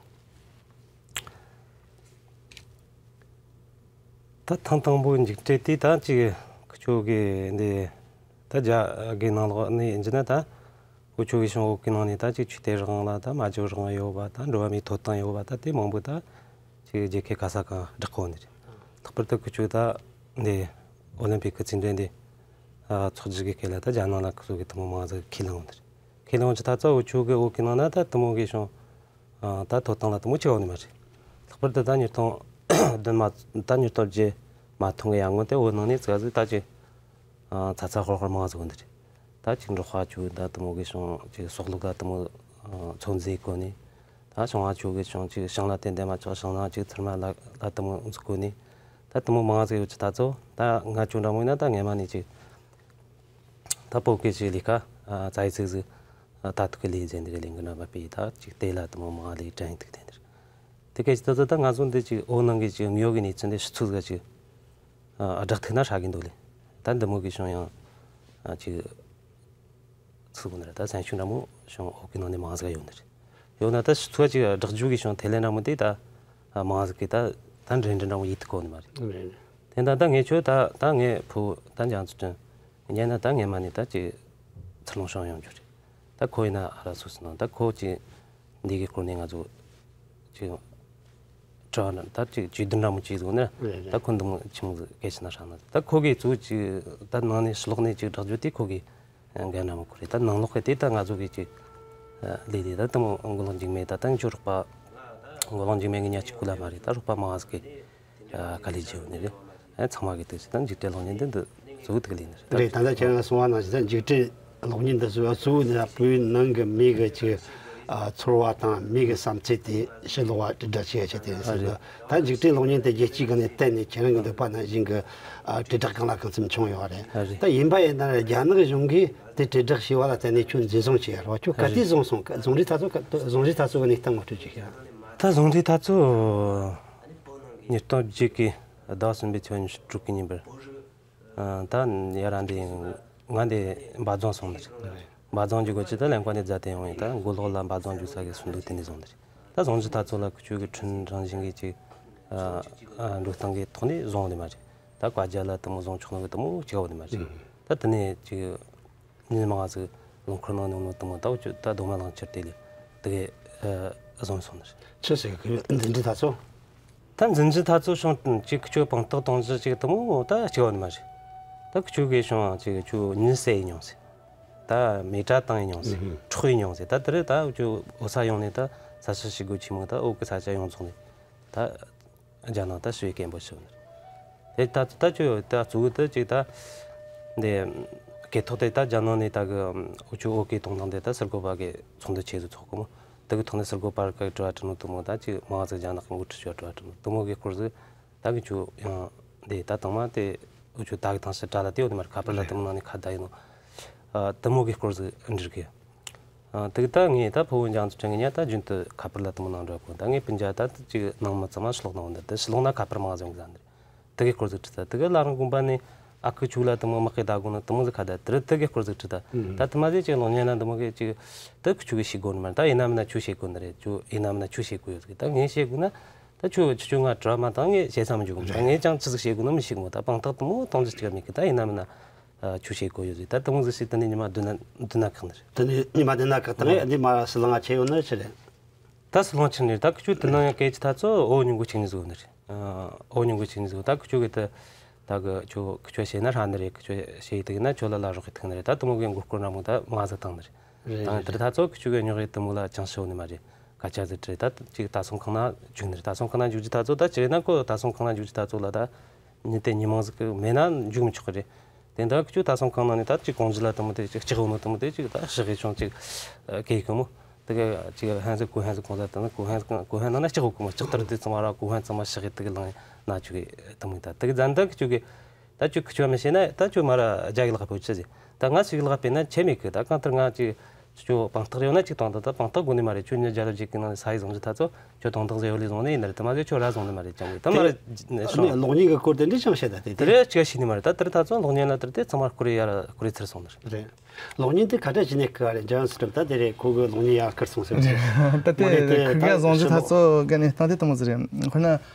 ད་ཐེངས་དང་པོ་འཇིགས་བྲལ་དེ་ད་ཅིག་ཁྱོད་ཀྱི་འདི་ད་རྒྱ་དགེ་ནང་ལོགས་ནས་ཡིན་གྱི་ན་ད། འུ་ཆོ་གི་ཤོང་འོག་གི་ནང་ནས་ད་ཅིག་ཆོས་དད་རང་དབང་ལ་ད་སྨྲ་བརྗོད་རང་དབང་ཡོད་པ་ད་འགྲོ་བ་མིའི་ཐོབ་ཐང་ཡོད་པ་ད་དེ་མང་པོ་ད་ཅིག་རྒྱལ་ཁའི་ག་ས་གང་བསྒྲགས་གོ་ནི་རེད། ལྷག་པར་དུ་ཁུ་ཆོ་ད་འདི་ཨོ་ལིམ་པིག་གི་རྩེད་འགྲན་འདི་ཚོགས་རྒྱུ་གི་སྐད་ལ་ད་རྒྱ་ནང་ལ་ཁུ་ཆོ་གི་ཐུན་མོང་མང་ཟིག་ཁས་ལེན་འོང་ནི་རེད། ཁས་ལེན་འོང་ཅི་ད་ཚོ་འུ་ཆོ་གི་འོག་གི་ནང་ན་ད་དུ་མོ་གི་ཤོང་ད་ཐོབ་ཐང་ལ་དུ་མོ་ཆེ་བ་ནི་མ་རེད། ལྷག་པར་དུ་ད་ཉིས་སྟོང་བདུན་མ་ད་ཉིས་སྟོང་བརྒྱད་མ་ཐོན་གི་ཡང་སྔོན་དེ་འོ་ནང་ནས་ཙག་ཟིག་ད་ཅི་ཚ་ཚ་ཧོར་ཧོར་མང་ཟིག་འོང་ནི་རེད། ད་ཅིག་འབྲོག་པ་ཆོ་ད་དུ་མོ་གི་ཤོང་ཅིག་སོག་ལུག་ད་དུ་མོ་ཚོ་མཛེས་གོ་ནི། ད་ཤོང་བ་ཆོ་གི་ཤོང་ཅིག་ཤིང་ལ་བརྟེན་བསྡད་མ་ཆོག་ཤིང་ནགས་ཅིག་ཚེར་མ་ལ་ལ་དུ་མོ་འཛུགས་གོ་ནི། ད་དུ་མོ་མང་ཟིག་ཡོད་ཅི་ད་ཚོ་ད་ང་ཆོ་འདྲ་མོ་ཡིན་ན་ད་ངེས་མ་ནི་ཅིག་ད་བོད་སྐད་ཅིག་ལས་ཀ་རྩ་ཡི་ཚིག་ཟིག་ད་ཐུག་གི་ལས་ཟེར་འདི་གི་ལས་འགུལ་རྣམ་པ་སྤེལ་ད་ཅིག་དེ་ལ་དུ་མོ་མང་ལས་དྲན་ཐུག་དེ་འདིར། དེ་སྐད་ཅིག་ད་ཚོ་ད་ང་ཚོ་འདི་ཅིག་འོ་ནང་གི་ཅིག་དངོས་ཡོད་གི་གནས་ཚུལ་འདི་ཕྱི་ཚུལ་ཟིག་ཅིག་ཨ་བསྒྲགས་ཐུབ་ན་ཧྲ་གི་འདུག་ལེ། ད་འདི་མོ་གི་ཤོང་ཡང་ཨ་ཅིག་ཚུགས་ནི་རེད། ད་སེམས་ཤུགས་འདྲ་མོ་ཤོང་འོག་གི་ནང་ནས་མང་ཟིག་ཡོད་ནི་རེད། ཡོད་ན་ད་ཚུགས་ཅིག་བསྒྲགས་རྒྱུ་གི་ཤོང་དེ་ལས་འདྲ་མོ་དེ་ད་ཨ་མང་ཟིག་གི་ད་ད་འདྲེ་འདྲེ་འདྲ་མོ་ཡིད་དུ་གོ་ནི་མ་རེད། རེད། དེ་ད་ད་ངས་ཁྱོད་ད་ད་ངས་ཕུ་ད་འཇང་ཚུལ་ཁྲིམས་ཉན་ན་ད་ངས་མ་ནི་ད་ཅིག་ཚུར་ལོང་ཤོང་ཡོང་རྒྱུ་རེད། ད་ཁོ་ཡིན་ན་ཨ་ར་སུ་སུ་ནང་ད་ཁོ་ཅིག་འདི་གི་སྐོར་ནས་ང་ཚོ་ཅིག་དྲི་བ་ན་ད་ཅིག་ཇུས་འདོན་འདྲ་མོ་ཅིག་བཟོ་ན་རེད་རེད། ད་ཁོ་འདི་མོ་ཆི་མོ་ཟིག་སྐད་ཆ་ན་ཧྲ་ན་ད་ཁོ་གིས་གཙོ་བོ་ཅིག་ད་ནང་ནས་ཕྱི་ལོགས་ནས་ཅིག་བསྒྲགས་རྒྱུ་དེ་ཁོ་གིས་འགན་འདྲ་མོ་ཁུར་རེད། ད་ནང་ལོགས་གི་དེ་ད་ང་ཚོ་གིས་ཅིག་ལས་དེ་ད་དུ་མོ་མགོ་ལོག་འཇིགས་མེད་ད་ད་ངི་ཆོ་རོགས་པ་མགོ་ལོག་འཇིགས་མེད་གི་ཉག་གཅིག་ཁུ་ལ་མ་རེད། ད་རོགས་པ་མང་ཟིག་གིས་དཀའ་ལས་བརྒྱབ་ནི་རེད། ཚང་མ་གིས་དུས་ད་འཇིགས་བྲལ་གློག་བརྙན་འདི་འདི་གཙོ་བོ་དུ་ལས་ནི་རེད། རེད། ད་ལྟ་ཁྱེད་རང་གསུངས་པ་ནང་བཞིན་ད་འཇིགས་བྲལ་གློག་བརྙན་འདི་བཟོ་བ་གཙོ་བོ་ནི་བོད་ནང་གི་མི་གི་ཅིག་ཨ་ཚོར་བ་དང་མི་གི་བསམ་ཚུལ་དེ་ཕྱི་ལོགས་བ་དྲིལ་བསྒྲགས་བྱེད་ཡ་ཆེད་དུ་ཡིན་ཟེར་གི། ད་འཇིགས་བྲལ་གློག་བརྙན་དེ་རྒྱལ་སྤྱིའི་སྒང་ནས་བལྟས་ནས་ཁྱེད་རང་གི་འདོད་པ་ནང་བཞིན་གི་ཨ་དྲིལ་བསྒྲགས་གང་ལ་གང་འཚམ་བྱུང་ཡོད་རེད། ད་ཡིན་པ་ཡིན་ན་རྒྱ་ནག་གཞུང་གིས་དེ་དྲིལ་བསྒྲགས་བྱས་པ་ལ་བརྟེན་ནས་ཁྱོད་འཛིན་བཟུང་བྱས་ཡོད་རེད་བ། ཁྱོད་ག་དུས་བཟུང་སོང་། ག་བཟུང་རིས་ད་ཚོ་ག་བཟུང་རིས་ད་ཚོ་གི་གནས་སྟངས་ངོ་སྤྲོད་ཅིག་བྱས། ད་བཟུང་རིས་ད་ཚོ་ཉིས་སྟོང་བརྒྱད་ཀྱི་ཟླ་གསུམ་པའི་ཚེས་ཉི་ཤུ་དྲུག་གི་ཉིན་པར། ཨ་ད་ཡ་ར་འདི་ང་འདི་འབའ་རྫོང་སོང་ནི་རེད། འབའ་རྫོང་གི་སྒོ་ཕྱི་ད་ལན་ཀ་ནས་རྫ་དེ་ཡོང་ཡིན། ད་མགོ་ལོག་ལ་འབའ་རྫོང་རྒྱུག་ས་གི་སུམ་མདོ་དེ་ནས་བཟུང་ནི་རེད། ད་བཟུང་རྒྱུ་ད་ཚོ་ལ་ཁུ་ཆོས་གི་ཁྲིམས་རང་བཞིན་གི་ཅིག་ཨ་ཨ་འགྲོ་སྟངས་གི་ཐོག་ནས་བཟུང་ནི་མ་རེད། ད་བཀའ་རྒྱ་ལ་དུ་མོ་བཟུང་ཆོག་ནི་གི་དུ་མོ་ཅིག་ཡོད་ནི་མ་རེད། ད་དེ་ནས་ཅིག་མི་མང་ཟིག་ལུང་ཁུར་ནང་ནང་ནང་དུ་མོ་ད་འུ་ཅོ་ད་རྡོག་མ་ལང་ཁྱེར་དེ་ལས་དེ་གི་ཨ་བཟུང་སོང་ནི་རེད། ཆི་ཟེར་གི་འཛིན་གྲྭ་ད་ཚོ། ད་འཛིན་གྲྭ་ད་ཚོ་ཤོང་ཅིག་ཁྱོད་དཔང་རྟགས་གཏོང་རྒྱུ་ཅིག་དུ་མོ་ད་སྐྱེ་བ་ནི་མ་རེད། ད་ཁྱོད་གིས་ཤོང་ཅིག་ཁྱོད་ཉིན་བསད་ཡིན་མྱོང་ཟེར། ད་མེ་དྲ་བཏང་ཡིན་མྱོང་ཟེར། ཨུ་ཧུམ། འཕྲོག་ཡིན་མྱོང་ཟེར། ད་དེ་རེད། ད་འུ་ཅོ་འོ་ས་ཡོང་ནས་ད་ས་ཆ་ཞིག་དགོས་ཆེ་མོ་ད་འོ་གི་ས་ཆ་ཡོང་རྫོགས་ནས་ད་རྒྱ་ནང་ད་ཞུ་ཡི་སྐད་འབོད་ཞུ་ནི་རེད། དེ་ད་ད་ཁྱོད་ད་གཙོ་བོ་ད་ཅིག་ད་འདི་སྐད་ཐོག་དེ་ད་རྒྱ་ནང་ནས་ད་གི་འུ་ཅོ་འོ་གི་གཏོང་སྟངས་དེ་ད་སིལ་གོ་པ་གི་ཚོགས་འདུ་ཆེ་ཟིག་ཚོགས་གོ་མོ། དེ་གི་ཐོག་ནས་སིལ་གོ་པར་གི་དྲི་བ་དྲི་ནོ་དུ་མོ་ད་ཅིག་མང་ཟིག་རྒྱ་ནག་གི་འགོ་ཁྲིད་ཆོ་དྲི་བ་དྲི་ནོ་དུ་མོ་གི་སྐོར་ཟིག་ད་གི་ཆུ་ཡང་འདི་ད་དང་མ་དེ་འུ་ཆུ་ད་གི་དང་ཞི་དྲ་ལ་དེ་འོ་དེ་མར་ཁ་པར་ལ་དུ་མོ་ནང་ནས་ཁ་བརྡ་ཡིན་ནོ། ཨ་དུ་མོ་གི་སྐོར་ཟིག་འདྲི་གི། ཨ་དེ་གི་ད་ངས་ད་ཕོ་བོ་འཇང་ཚུལ་ཁྲིམས་ངས་ཉ་ད་རྒྱུན་དུ་ཁ་པར་ལ་དུ་མོ་ནང་འགྲོ་གོ། ད་ངས་སྤུན་ཀྱག་ད་ཅིག་ནང་མི་ཚང་མ་ཕྱི་ལོགས་ནང་འདི་དེ་ཕྱི་ལོགས་ན་ཁ་པར་མང་ཟིག་ཡོང་གི་ཟ་འདི། དེ་གི་སྐོར་ཟིག་དྲི་ད། དེ་གི་བླ་རང་དགོན་པ་ནས་ཨ་ཁུ་ཆུ་ལ་དུ་མོ་དམག་གི་ད་དགོས་ནོ་དུ་མོ་ཟིག་ཁ་བརྡ་དེ་རེད། དེ་གི་སྐོར་ཟིག་དྲི་ད། ད་དུ་མ་ཟིག་ཅིག་ལོ་ཉན་ན་དུ་མོ་གི་ཅིག་དེ་ཁུ་ཆུ་གི་ཤེས་དགོས་ནི་མ་རེད། ད་ཡིན་ན་མིན་ན་ཆུ་ཤེས་དགོས་ནི་རེད། ཆུ་ཡིན་ན་མིན་ན་ཆུ་ཤེས་དགོས་ཡོད་ཟིག་ད་ངས་ཤེས་དགོས་ན་ད་ཆུ་ཆུ་ཆུ་ང་དྲི་བ་མ་བཏང་ངས་བཤད་ས་མི་འཇུག་གི། ད་ངས་ཀྱང་ཆི་ཟིག་ཤེས་དགོས་ན་མི་ཤེས་གི་མོ། ད་དཔང་རྟགས་དུ་མོ་གཏོང་རྒྱུ་ཅིག་མེད་གི། ད་ཡིན་ན་མིན་ན་ཆུ་ཤེས་དགོས་ཡོད་ཟིག་ད་དུ་མོ་ཟིག་ཤེས་དེ་ནས་ཉི་མ་བདུན་ན་བདུན་ན་ཁག་ནི་རེད། དེ་ནས་ཉི་མ་བདུན་ན་ཁག་ད་ངས་འདི་མ་སི་ལང་ང་ཆེ་ཡོད་ནི་ཆི་རེད། ད་སི་ལང་ཆི་ནི་རེད། ད་ཁུ་ཆུ་དེ་ནང་ཡང་སྐད་ཆ་ད་ཚོ་འོ་ཉུང་གི་ཆིག་ནི་ཟིག་ནི་རེད། ཨ་འོ་ཉུང་གི་ཆིག་ནི་ཟིག་ད་ཁུ་ཆུ་གི་ད་ད་གི་ཆུ་ཁུ་ཆུ་བཤད་ན་ཧྲ་ནི་རེད། ཁུ་ཆུ་བཤད་ཡི་དེ་གི་ན་ཆོ་ལ་ལ་རོགས་གི་ཐུག་ནི་རེད། ད་དུ་མོ་གི་མགོ་སྐོར་ན་མོ་ད་མ་ཟིག་བཏང་ནི་རེད། རེད་ད་རེད་དེ་རེད། ད་ཚོ་ཁུ་ཆུ་གི་ཉོག་གི་དུ་མོ་ལ་ཅང་ཤོ་ནི་མ་རེད། སྐད་ཆ་ཟིག་དྲིས། ད་ཅིག་ལྟ་སྲུང་ཁང་ན་འཇུག་ནི་རེད། ལྟ་སྲུང་ཁང་ན་འཇུག་རྒྱུ་ད་ཚོ་ད་ཅིག་ན་ཁོ་ལྟ་སྲུང་ཁང་ན་འཇུག་རྒྱུ་ད་ཚོ་ལ་ད་མྱི་དེ་མྱི་མང་ཟིག་གི་མེད་ན་འཇུག་མི་ཆོག་གི་རེད། དེ་འདྲ་ཁྱོད་ལྟ་སྲུང་ཁང་ནང་ནས་ད་ཅིག་གོང་ཇི་ལ་དུ་མོ་དེ་ཅིག་ལྕགས་འོ་ནོ་དུ་མོ་དེ་ཅིག་ད་ཤི་གི་ཆུང་ཅིག་གེ་གི་མོ་དེ་གི་ཅིག་ཧན་ཟིག་གོ་ཧན་ཟིག་གོང་ཟ་དུ་ནི་གོ་ཧན་གོ་ཧན་ནང་ན་ལྕགས་འོ་གི་མོ་ལྕགས་ཐར་དེ་ཚང་མ་ར་གོ་ཧན་ཚང་མ་ཤི་གི་དེ་གི་ལང་ན་ཆུ་གི་དུ་མོ་ད་དེ་གི་ཛན་ད་ཁྱོད་གི་ད་ཁྱོད་ཁྱོད་མི་ཤེས་ན་ད་ཁྱོད་མ་ར་རྒྱ་གི་ལག་པོ་ཆི་ཟིག་ད་ང་ཞིག་ལག་པས་ན་ཆེ་མེད་གི། ད་གང་ལྟར་ང་ཅིག་ཁྱོད་དཔང་རྟགས་ཡོད་ན་ཅིག་དང་ད་ད་དཔང་རྟགས་དགོས་ནི་མ་རེད། ཁྱོད་ཉི་རྒྱ་ལོ་བརྒྱད་ཀྱི་ནང་ནས་ས་ཡིག་བཟུང་རྒྱུ་ད་ཚོ་ཁྱོད་དོན་དག་ཟེར་ཡོད་ལས་བཟུང་ནས་ཡིན་ན་རེད། དེ་མ་ཟད་ཁྱོད་ར་བཟུང་ནི་མ་རེད་ཅང་གི་ད་མ་རེད། ཨ་ནི་གློག་བརྙན་གྱི་སྐོར་དེ་འདྲ་ཅང་བཤད་ད་དེ་དེ་རེད་ཅི་ག་ཤེས་ནི་མ་རེད། ད་དེར་ད་ཚོ་གློག་བརྙན་ལ་དེར་དེ་ཚང་མ་སྐོར་ཡ་ར་སྐོར་ཚར་སོང་ནི་རེད། རེད། གློག་བརྙན་དེ་ཁ་བྲལ་བྱས་ནས་བསྐུར་བ་རེད། འཇམ་སི་ཊིབ་ད་དེ་རེད། ཁོ་གི་གློག་བརྙན་ཡར་བསྐུར་སོང་ཟེར་གི་རེད། ད་དེ་མོ་རེད་དེ་ཁུར་གེ་ད་བཟུང་རྒྱུ་ཕྱི་ད་ལོགས་ཚོ་གི་གནས་སྟངས་དེ་དེ་མོ་ཟིག་རེད། དཔེར་ན་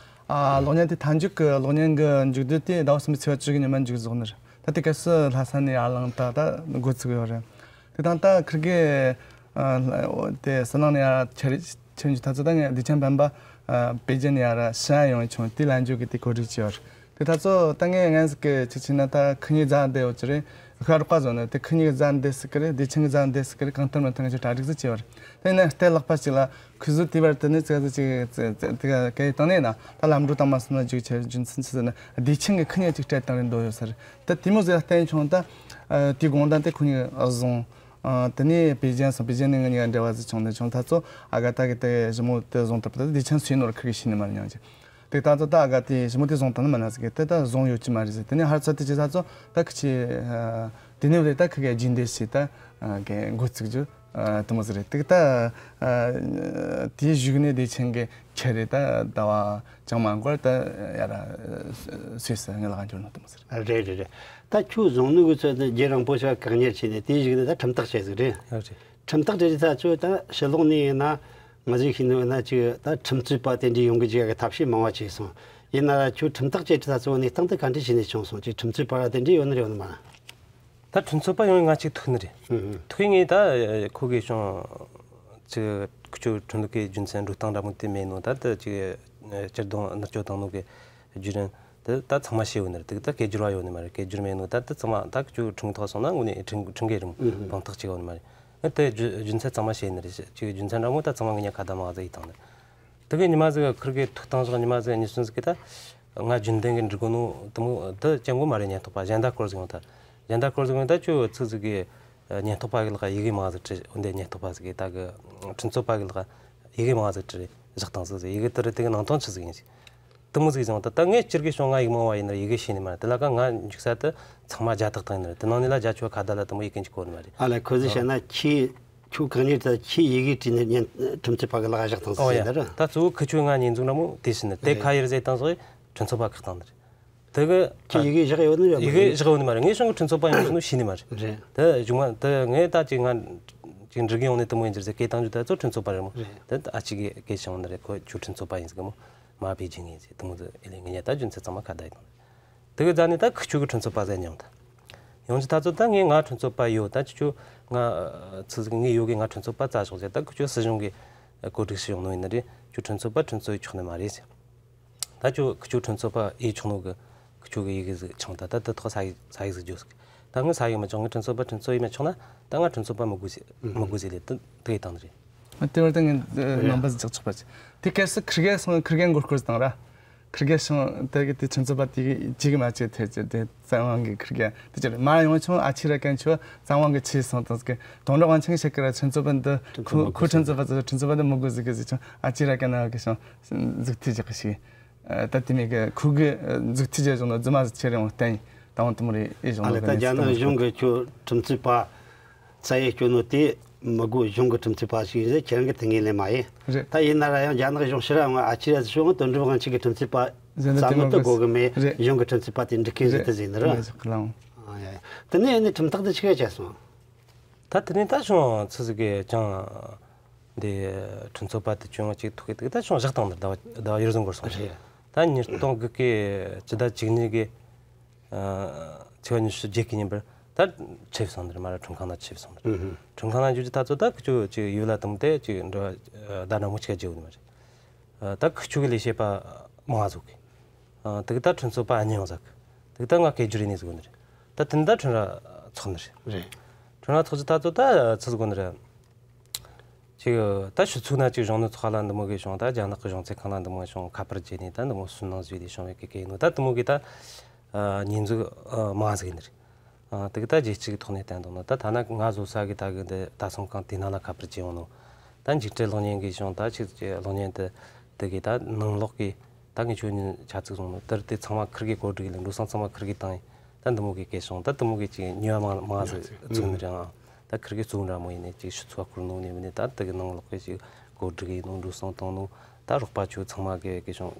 ཨ་གློག་བརྙན་དེ་མཐའ་མཇུག་གི་གློག་བརྙན་གི་མཇུག་བསྡུ་དེ་ཟླ་བ་གསུམ་པའི་ཚེས་པ་བཅུ་གི་ཉི་མ་མཇུག་རྫོགས་ནི་རེད། ད་དེ་སྐབས་སུ་ལྷ་ས་ནས་ཡར་ལངས་ད་ད་འགོ་ཚུགས་ཡོད་རེད། དེ་དང་ད་ཁུར་གེ་ཨ་དེ་ཟི་ལིང་ནས་ཡར་ཁྱེར་ཁྱེར་འཇུག་ད་ཚོ་ད་ངས་སྡེ་ཆེན་སྤེན་པ་ཨ་པེ་ཅིན་ནས་ཡར་ཞི་ཨན་ཡོང་བྱུང་། དེ་ལ་འཇུག་གི་དེ་གོ་སྒྲིག་བྱས་ཡོད་རེད། དེ་ད་ཚོ་ད་ངས་ངན་ཟིག་གི་ཆི་ཆི་ན་ད་ཁུ་ཉི་རྫ་འདི་ཡོད་ཀྱི་རེད། ཤར་རོགས་པ་བཟོ་ནི་དེ་ཁུ་ཉི་གི་རྫ་འདི་ཟིག་གི་རེད། སྡེ་ཆེན་གི་རྫ་འདི་ཟིག་གི་རེད། གང་ལྟར་མི་ལྟར་ང་ཚོ་གྲ་སྒྲིག་ཟིག་བྱས་པ་རེད། དེ་ནས་རྟའི་ལག་པ་གཅིག་ལ་ཁུ་ཟུར་དེ་བར་དུ་ནི་ཙི་ཙི་ཅིག་ཙི་ཙི་དེ་ག་གའི་སྟེང་ནས་ན་ད་ལམ་འགྲོ་དང་མ་སོང་ན་རྒྱུག་ཆེ་རྒྱུ་མཚན་ཆི་ཟེར་ན་སྡེ་ཆེན་གི་ཁུ་ཉི་གཅིག་སྤྲད་བཏང་རེད་འདོད་ཡོད་ས་རེད། ད་དེ་མོ་ཟིག་བསྟན་བྱུང་། ད་དེ་དགོང་དག་དེ་ཁུ་ཉི་བཟུང་། དེ་ནས་པེ་ཅིན་སོང་། པེ་ཅིན་ནས་ང་གཉིས་ཀ་འབྲེལ་བ་ཟིག་བྱུང་ནས་བྱུང་། ད་ཚོ་ཨ་ག་ད་གི་དེ་ཞི་མོ་དེ་བཟུང་ཐུབ། ད་སྡེ་ཆེན་སུའི་ནོར་ཁུ་གི་ཤི་ནི་མ་ཉང་ཅིག་དེ་ད་ཚོ་ད་ཨ་ག་དེ་ཞི་མོ་དེ་བཟུང་ཐུབ་ནི་མ་ན་ཟིག་གི་དེ་ད་བཟུང་ཡོད་ཀྱི་མ་རེད་ཟེར། དེ་ནས་ཧར་ཚོ་དེ་ཅི་ད་ཚོ་ད་ཁི་ཆི་དེ་ནས་རེད། ད་ཁི་གི་རྗེས་འདེད་བྱས་ད་གི་འགོ་བཙུགས་རྒྱུ་དེ་མོ་ཟིག་རེད། དེ་ད་དེའི་གཞུག་ནས་སྡེ་ཆེན་གི་ཁྱེད་རེད། ད་ཟླ་བ་ཅང་མ་འགོར་ད་ཡར་སུད་སི་ངའི་ལག་འབྱོར་ནོ་དེ་མོ་ཟིག་རེད། རེད་རེད་རེད། ད་ཁྱོད་བཟུང་ནོ་གི་ཚོད་དེ་རྒྱུན་རིང་པོ་ཞིག་བཀག་ཉར་བྱས་ནས་དེའི་གཞུག་ནས་ད་ཁྲིམས་ཐག་བཅད་ཟིག་རེད། ཨ་རེད། ཁྲིམས་ཐག་བཅད་རྒྱུ་ད་ཚོད་ད་ཕྱི་ལོགས་ནས་ཡིན་ན་ང་ཚོས་ཤེས་ནོ་ཡིན་ན་ཅིག་ད་ཁྲིམས་རྩོད་པ་དེ་འདྲའི་ཡོང་གི་ཅིག་གི་ཐབས་ཤེས་མང་བ་བྱས་སོང་། ཡིན་ན་ཁྱོད་ཁྲིམས་ཐག་བཅད་རྒྱུ་ད་ཚོད་གནས་སྟངས་དེ་ག་འདྲ་བྱས་ནས་བྱུང་སོང་། ཅིག་ཁྲིམས་རྩོད་པ་ར་དེ་འདྲ་ཡོད་ནི་རེད་ཡོད་ནི་མ་རེད། ད་ཁྲིམས་རྩོད་པ་ཡོང་ང་ཅིག་ཐུག་ནི་རེད། ཨུ་ཧུ། ཐུག་ངས་ད་ཁོ་གིས་བྱུང་ཅིག་ཁྱོད་ཁྲིམས་ལུགས་ཀྱི་རྒྱུ་མཚན་འགྲོ་སྟངས་འདྲ་མོ་དེ་མེད་ནོ། ད་ད་ཅིག་སྤྱིར་བཏང་མནར་གཅོད་བཏང་ནོ་གི་བརྒྱུད་རིམ་དེ་ད་ཚང་མ་ཤེས་ཡོད་ནི་རེད། དེ་ད་སྐད་སྒྱུར་བ་ཡོད་ནི་མ་རེད། སྐད་སྒྱུར་མེད་ནོ། ད་ད་ཚང་མ་ད་ཁྱོད་ཁྲིམས་ཐོག་སོང་ན་དངོས་གནས་ཁྲིམས་ཁྲིམས་འགལ་རིམ་ཨུ་ཧུ། དཔང་རྟགས་ཅིག་ཡོད་ནི་མ་རེད། ཨ་དེ་རྒྱུ་རྒྱུ་མཚན་ཚང་མ་ཤེས་ནི་རེད། ཅིག་རྒྱུ་མཚན་འདྲ་མོ་ད་ཚང་མ་ངེད་གཉིས་ཁ་བརྡ་མང་ཟིག་ཡས་བཏང་ནི་རེད། དེ་གི་ཉི་མ་ཟིག་ཁུར་གི་ཐུག་བཏང་ཞོག་ཉི་མ་ཟིག་གཉིས་གསུམ་ཟིག་གི་ད་ང་རྒྱུན་ལྡན་གི་འགྲིག་གོ་ནོ་དེ་མོ་དེ་ཅང་གོ་མ་རེད། ཉེན་རྟོག་པ་གཞན་དག་སྐོར་ཟིག་ཡོང་ད། གཞན་དག་སྐོར་ཟིག་ཡོང་ད་ཁྱོད་ཚིག་ཟིག་གི་ཉེན་རྟོག་པ་གི་ལག་ཡི་གེ་མང་ཟིག་བྲིས། འོན་ཏེ་ཉེན་རྟོག་པ་ཟིག་གི་ད་གི་ཁྲིམས་རྩོད་པ་གི་ལག་ཡི་གེ་མང་ཟིག་བྲིས་བཞག་བཏང་ཟིག་ཟིག་ཡི་གེ་དེ་རེད། དེ་གི་ནང་དོན་ཆི་ཟིག་ཡིན་ཟིག་དེ་མོ་ཟིག་བྱུང་། ད་ད་ངས་སྤྱིར་གི་བྱུང་། ང་ཡིག་མང་བ་ཡིན་ན་ཡི་གེ་ཤེས་ནི་མ་རེད། དེ་ལ་ཀ་ང་འཇུག་ས་དེ་ཚང་མ་རྒྱ་དག་དང་ཡིན་ནི་རེད། དེ་ནང་ནས་ལ་རྒྱ་ཆེ་བ་ཁ་བརྡ་ལ་དེ་མོ་ཡི་གེ་འཇུག་གོ་ནི་མ་རེད། ཨ་ལ་ཁོ་ཟིག་བཤད་ན་ཁྱི་ཁྱོད་གང་ཉིད་ད་ཁྱི་ཡི་གེ་བྲིས་ནས་ཉན་ཁྲིམས་རྩོད་པ་གི་ལག་བཞག་དང་ཟིག་ཨོ་ཡ། ཟེར་ནི་རེད། ད་གཙོ་བོ་ཁི་ཆོས་ང་ཉེས་འཛུགས་འདྲ་མོ་དེ་བྱས་ནི་དེ་རེད། ཁ་ཡེར་ཟེར་དང་ཟིག་ཁྲིམས་རྩོད་པ་བཀག་དང་ནི་རེད། དེ་གི་ཁྱི་ཡི་གེ་བཞག་ཡོད་ནི་ཡོད་ཡི་གེ་བཞག་ཡོད་ནི་མ་རེད། ངས་བྱུང་གི་ཁྲིམས་རྩོད་པ་ཡིན་ནོ་ཤེས་ནི་མ་རེད། རེད། དེ་གཞུག་མ་དེ་ངས་ད་ཅིག་ང་ཅིག་འགྲིག་གི་ཡོང་ནས་དེ་མོ་ཡིན་ཟེར་ཟེར་སྐད་བཏང་རྒྱུ་ད་ཚོ་ཁྲིམས་རྩོད་པ་རེད་མོ། རེད། དེ་ཨ་ཅིག་གིས་སྐད་བྱུང་ནི་རེད། ཁོ་ཁྱོད་ཁྲིམས་རྩོད་པ་ཡིན་ཟེར་གི་མོ། མ་བེད་སྦྱིན་ངེས་ཟེར་དེ་མོ་ཟིག་ཨེ་ལས་ངས་ཉལ་ད་རྒྱུ་མཚན་ཚང་མ་ཁ་བརྡ་ཡེ་དང་། དེ་གི་རྫ་ནས་ད་ཁི་ཆོ་གི་ཁྲིམས་རྩོད་པ་ཟེར་མྱོང་ད། ཡོང་ཅི་ད་ཚོ་ད་ངས་ང་ཁྲིམས་རྩོད་པ་ཡོད། ད་ཁྱི་ཆོ་ང་ཚི་ཟིག་ངས་ཡོད་གི་ང་ཁྲིམས་རྩོད་པ་རྩ་ཆོག་ཟེར། ད་ཁི་ཆོ་སྲིད་གཞུང་གི་གོ་སྒྲིག་ཞིག་ཡོང་ནོ་ཡིན་ནི་རེད། ཁྱོད་ཁྲིམས་རྩོད་པ་ཁྲིམས་རྩོད་ཡེ་ཆོག་ནི་མ་རེད་ཟེར། ད་ཁྱོད་ཁི་ཆོ་ཁྲིམས་རྩོད་པ་ཡེ་ཆོག་ནོ་གི་ཁི་ཆོ་གི་ཡི་གེ་ཟིག་བྱུང་ད། ད་དེ་ཐོག་ས་ཡིག་ས་ཡིག་ཟིག་བརྗོད་ཟིག་ད་ངས་ས་ཡིག་མི་བྱུང་། ངས་ཁྲིམས་རྩོད་པ་ཁྲིམས་རྩོད་ཡེ་མི་ཆོག་ན་ད་ང་ཁྲིམས་རྩོད་པ་མི་དགོས་ཟེར་མི་དགོས་ཟེར་ལས་དེ་དེ་ཡེ་བཏང་ནི་རེད། དེ་བར་དུ་ངས་རེད། རྣམ་པ་ཟིག་ཆགས་ཆོག་པ་ཅིག་དེ་སྐབས་སུ་ཁིར་གེ་སོང་། ཁིར་གེ་མགོ་སྐོར་བཏང་ར། ཁིར་གེ་སོང་དེ་གི་དེ་ཁྲིམས་རྩོད་པ་དེ་གི་ཅིག་མ་བྱེད་ཐལ་ཅེ་དེ་བཙན་དབང་གི་ཁིར་གེ་དེ་ཅི་རེད། མ་ཡོང་ཆུང་ཨ་ཆི་ར་གན་ཆོ་བཙན་དབང་གི་ཆི་སོང་དང་ཟིག་དོན་གྲུབ་དབང་ཆེན་ཤེས་ཀི་ར་ཁྲིམས་རྩོད་པ་འདི་ཁོ་ཁོ་ཁྲིམས་རྩོད་པ་ཚོ་ཁྲིམས་རྩོད་པ་འདི་མི་དགོས་ཟིག་གི་ཟིག་ཆུང་ཨ་ཆི་ར་གན་ན་གི་སོང་མཛུབ་ཐེལ་རྒྱག་གི་ཞིག་ད་དེ་མིན་གི་ཁོ་གི་མཛུབ་ཐེལ་རྒྱག་བྱུང་ན་རྫུན་མ་ཟིག་ཆེ་རེ་འོང་བསྟན་ཡིན། ད་འོང་དེ་མོ་རེད། ཨེ་བྱུང་ཨ་ལེ། ད་རྒྱ་ནག་གཞུང་གི་ཁྱོད་ཁྲིམས་རྩོད་པ་རྩ་ཡེ་སྐྱོན་ནོ་དེ་མི་དགོས། གཞུང་གི་ཁྲིམས་རྩོད་པ་ཞིག་ཡིན་ཟེར་ཁྱེད་རང་གི་ཐུགས་ངེས་ལེན་མ་ཡིན། རེད། ད་ཡིན་ན་ར་ཡང་རྒྱ་ནག་གཞུང་ཕྱིར་ར་ཡོང་ཨ་ཆི་ར་ཟིག་ཤོག་དོན་གྲུབ་དབང་ཆེན་གི་ཁྲིམས་རྩོད་པ་རྩ་མེད་དུ་དགོས་གི་མེད། རེད། གཞུང་གི་ཁྲིམས་རྩོད་པ་དེ་འགྲིག་གི་ཟེར་དུ་ཟིན་ནི་ར། རེད། ཨ་ཡ་ཡ། དེ་ནས་ཨ་ནི་ཁྲིམས་ཐག་དེ་ཆི་ག་བཅད་སོང་། ད་དེ་ནས་ད་བྱུང་ཚུལ་ཟིག་གི་ཅང་འདི་ཁྲིམས་རྩོད་པ་དེ་ཅུང་ཅིག་ཐུག་གི་དེ་ད་བྱུང་བཞག་བཏང་ནི་རེད། ཟླ་བ་ཟླ་བ་ཡུན་རིང་འགོར་སོང་། རེད། ད་ཉིས་སྟོང་དགུ་གི་སྤྱི་ཟླ་བཅུ་གཉིས་གི་ཨ་ཚེས་པ་ཉི་ཤུ་བརྒྱད་ཀྱི་ཉིན་པར་ད་ཁྲིད་སོང་ནི་རེད། མ་ར་ཁྲིམས་ཁང་ན་ཁྲིད་སོང་ནི་རེད། ཨུ་ཧུ། ཁྲིམས་ཁང་ན་འཇུག་རྒྱུ་ད་ཚོ་ད་ཁི་ཆོ་ཅིག་ཡུལ་ལ་དམ་དེ་ཅིག་འགྲོ་བ་ད་འདྲ་མོ་ཅིག་བརྗེ་བོ་ནི་མ་རེད། ཨ་ད་ཁི་ཆོ་གི་ལས་བྱེད་པ་མང་ཟིག་གི་ཨ་དེ་གི་ད་ཁྲིམས་རྩོད་པ་ཨ་ནི་ཡོང་ཟིག་གི་དེ་གི་ད་ང་སྐད་སྒྱུར་ཡེ་ནི་ཟིག་གོ་ནི་རེད། ད་དེ་ནི་ད་ཁྲིམས་ར་ཚོགས་ནི་རེད། རེད། ཁྲིམས་ར་ཚོགས་རྒྱུ་ད་ཚོ་ད་ཚོ་ཟིག་གོ་ནི་རེད། ཅིག་ད་ཕྱི་ཚུལ་ན་ཅིག་གཞོན་ནུ་ཚོགས་ལ་འདི་མོ་གི་བྱུང་། ད་རྒྱ་ནག་གི་གཞུང་ཚབ་ཁང་ལ་འདི་མོ་བྱུང་། ཁ་པར་བརྒྱུད་ནས་ད་འདི་མོ་སུན་སྣང་བཟོས་ཏེ་བྱུང་བའི་གི་སྐད་ཡིན་ནོ། ད་འདི་མོ་གི་ད་ཉེས་འཛུགས་མང་ཟིག་ཡིན་ནི་རེད། དེ་གི་ད་རྒྱལ་སྤྱི་གི་ཐོག་ནས་བསྟན་འདུག་ནོ། ད་ཐ་ན་ང་བཟོ་ས་གི་ད་གི་འདི་ད་སོང་གང་དེ་ན་ལ་ཁ་པར་བརྒྱུད་ཡོང་ནོ། ད་འཇིགས་བྲལ་གློག་བརྙན་གི་བྱུང་། ད་ཅིག་གློག་བརྙན་དེ་དེ་གི་ད་ནང་ལོགས་གི་ད་ངས་ཁྱོད་ཉིད་ཆ་ཚིག་བཟུང་ནོ། དེར་དེ་ཚང་མ་ཁིར་གི་གོ་སྒྲིག་ལས་འགྲོ་སོང་། ཚང་མ་ཁིར་གི་བཏང་ཡིན། ད་འདི་མོ་གི་སྐད་བྱུང་། ད་འདི་མོ་གི་ཅིག་ཉེས་པ་མང་མང་ཟིག་བཙུགས་ནི་རེད། ཨང་། ད་ཁིར་གི་གཙོ་འདྲ་མོ་ཡིན་ནས་ཅིག་ཕྱི་ཚུལ་བ་བསྐུར་ནོ་ནས་མིན་ནས། ད་དེ་གི་ནང་ལོགས་གི་ཅིག་གོ་སྒྲིག་ཡིན་ནོ། འགྲོ་སོང་བཏང་ནོ། ད་རོགས་པ་ཚོ་ཚང་མ་གི་གི་བྱུང་།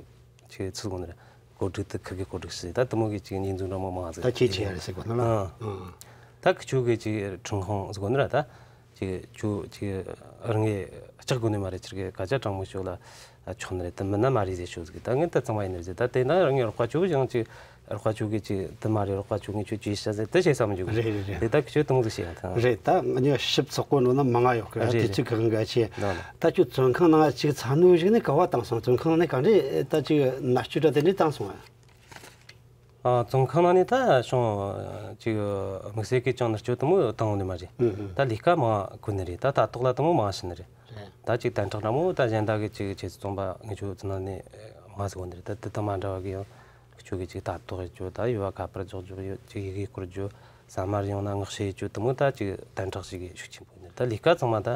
ཅིག་ཚུལ་གོ་ནི་རེད། གོ་སྒྲིག་དེ་ཁིར་གི་གོ་སྒྲིག་ཞིག་ད་འདི་མོ་གི་ཅིག་ཉེས་འཛུགས་འདྲ་མོ་མང་ཟིག་ད་ཁྱེད་ཆེ་ཡ་རེད་ཟེར་གོ་ན་ལ། ཨང་། ཨང་། ད་ཁི་ཆོ་གི་ཅིག་ཁྲིམས་ཁང་ཟེར་གོ་ནི་ར། ད་ཅིག་ཁྱོད་ཅིག་རང་གི་ལྕགས་དགོས་ནི་མ་རེད། ཁྱེད་ཀྱི་སྐད་ཆ་དྲང་མོ་ཤོད་ལ་ཆོག་ནི་རེད། དེ་མིན་ན་མ་རེད་ཟེར་ཤོད་ཟིག་ད་ངས་ད་ཚང་མ་ཡིན་ནི་རེད་ཟེར། ད་དེ་ན་རང་གི་རོགས་པ་ཚོ་ཡང་ཅིག་རོགས་པ་ཚོ་གི་ཅིག་དེ་མ་རེད། རོགས་པ་ཚོ་ངས་ཁྱོད་ཅིག་བཤད་ཟེར་དེ་བྱས་བསམ་འཇུག་རེད། རེད་རེད། དེ་ད་ཁྱོད་དེ་མོ་ཟིག་བཤད་ཡ་ཐང་། རེད། ད་ངས་ཞིབ་ཚགས་པོ་འགྲོ་ན་མང་ང་ཡོད་གི། རེད་དེ་རེད། ཚོ་གང་ག་ཆེ། ད་ཁྱོད་བཙོན་ཁང་ནང་ཅིག་ཚ་ནུ་ཞིག་ནས་ག་བ་བཏང་སོང་། བཙོན་ཁང་ནས་ག་འདྲས་ད་ཅིག་མནར་གཅོད་འདྲ་དེ་འདྲས་བཏང་སོང་ཨ། ཨ། བཙོན་ཁང་ནང་ནས་ད་བྱུང་ཅིག་དམིགས་བསལ་གྱི་ཅང་མནར་གཅོད་དེ་མོ་བཏང་ཡོད་ནི་མ་རེད། ཨུ་ཧུ། ད་ལས་ཀ་མང་དགོས་ནི་རེད། ད་ལྟ་རྟོག་ལ་དེ་མོ་མང་ཞིག་ནི་རེད། རེད། ད་ཅིག་དན་ཁྲག་འདྲ་མོ་ད་གཞན་དག་གི་ཅིག་ཁྱེད་ཚོ་བཙོན་པ་ངེད་ཆོ་ཚོ་ནང་ནས་མང་ཟིག་ཡོད་ནི་རེད། ད་དེ་དང་མ་འདྲ་བ་གི་ཡང་ཁྱོད་ཀྱི་ཅིག་ལྟ་རྟོག་ཡེད་རྒྱུ། ད་ཡུལ་བ་ཁ་པར་འཇོག་རྒྱུ་ཡོད། ཅིག་ཡི་གེ་བསྐུར་རྒྱུ། ཟ་མ་རེ་ཡོང་ན་མངགས་བྱེད་ཡེད་རྒྱུ་དེ་མོ་ད་ཅིག་དན་ཁྲག་ཞིག་གི་ཤུགས་ཆེན་པོ་ཡོད་ནི་རེད། ད་ལས་ཀ་ཚང་མ་ད་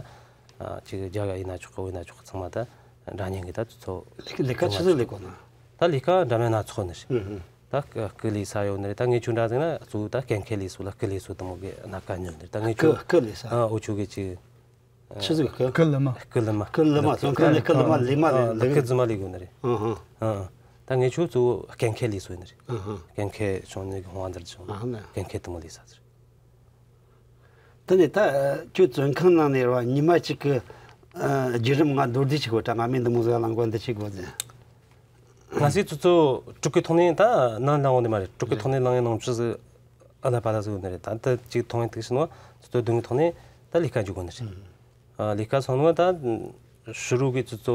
ཅིག་རྒྱ་ག་ཡིན་ན་ཆོག་གི། བོད་ཡིན་ན་ཆོག་གི། ཚང་མ་ད་འདྲ་མཉམ་གི་ད་ཚོ། ལས་ཀ་ཆི་ཟིག་ལས་གོ་ན། ད་ལས་ཀ་འདྲ་མིན་སྣ་ཚོགས་ནི་རེད། ཨུ་ཧུ། ད་སྐུ་སྐུ་ལས་ས་ཡོད་ནི་རེད། ད་ངེད་ཆོ་འདྲ་ཟིག་ན་གཙོ་བོ་ད་གན་འཁེལ་ལས་བཟོ་ལ་སྐུ་ལས་བཟོ་དེ་མོ་གི་སྣ་ཁ་ཉོ་ནི་རེད། ད་ངེད་ཆོ། སྐུ་སྐུ་ལས་ས། ཨ། འུ་ཆོ་གི་ཅིག་ཆི་ཟིག་སྐུ། སྐུ་ལི་མ། སྐུ་ལི་མ། སྐུ་ལི་མ། བཙོན་ཁང་ནས་སྐུ་ལི་མ་ལས་མ་ལས། ཨ། ལི་ཁུ་རྫི་མ་ལས་དགོས་ནི་རེད། ཨ་ཧ། ཨ། ད་ངེད་ཆོ་གཙོ་བོ་གན་འཁེལ་ལས་བཟོ་ནི་རེད། ཨ་ཧ། གན་འཁེལ་བྱུང་ནི་གི་ཧོང་ཨ་འདིར་བྱུང་ནི། ཨ་ཧ་ལ། གན་འཁེལ་དེ་མོ་ལས་ས་ཟེར། དེ་ནས་ད་ཁྱོད་བཙོན་ཁང་ནང་ནས་ར་ཉི་མ་གཅིག་གི་ཨ་བརྒྱུད་རིམ་ང་མདོར་བསྡུས་ཅིག་གོ། ད་ང་མི་འདི་མོ་ཟིག་ལ་མགོ་འདི་ཅིག་གོ་ཟེར། ང་ཚོས་ཚོ་ཚོ་དྲུག་གི་ཐོག་ནས་ད་ནང་ལངས་འོང་ནི་མ་རེད། དྲུག་གི་ཐོག་ནས་ལངས་ཡིན་ནང་ཆུ་ཟིག་ཨ་ལ་པ་ལ་ཟིག་ཡོད་ནི་རེད། ད་འདི་ཅིག་ཐོང་ཡིན་ཐུག་ཕྱིན་ནོ། ཚོ་ཚོ་བདུན་གི་ཐོག་ནས་ད་ལས་ཀ་འཇུག་དགོས་ནི་རེད། ཨ། ལས་ཀ་སོང་ནོ་ད་ཕྱི་རུ་གི་ཚོ་ཚོ་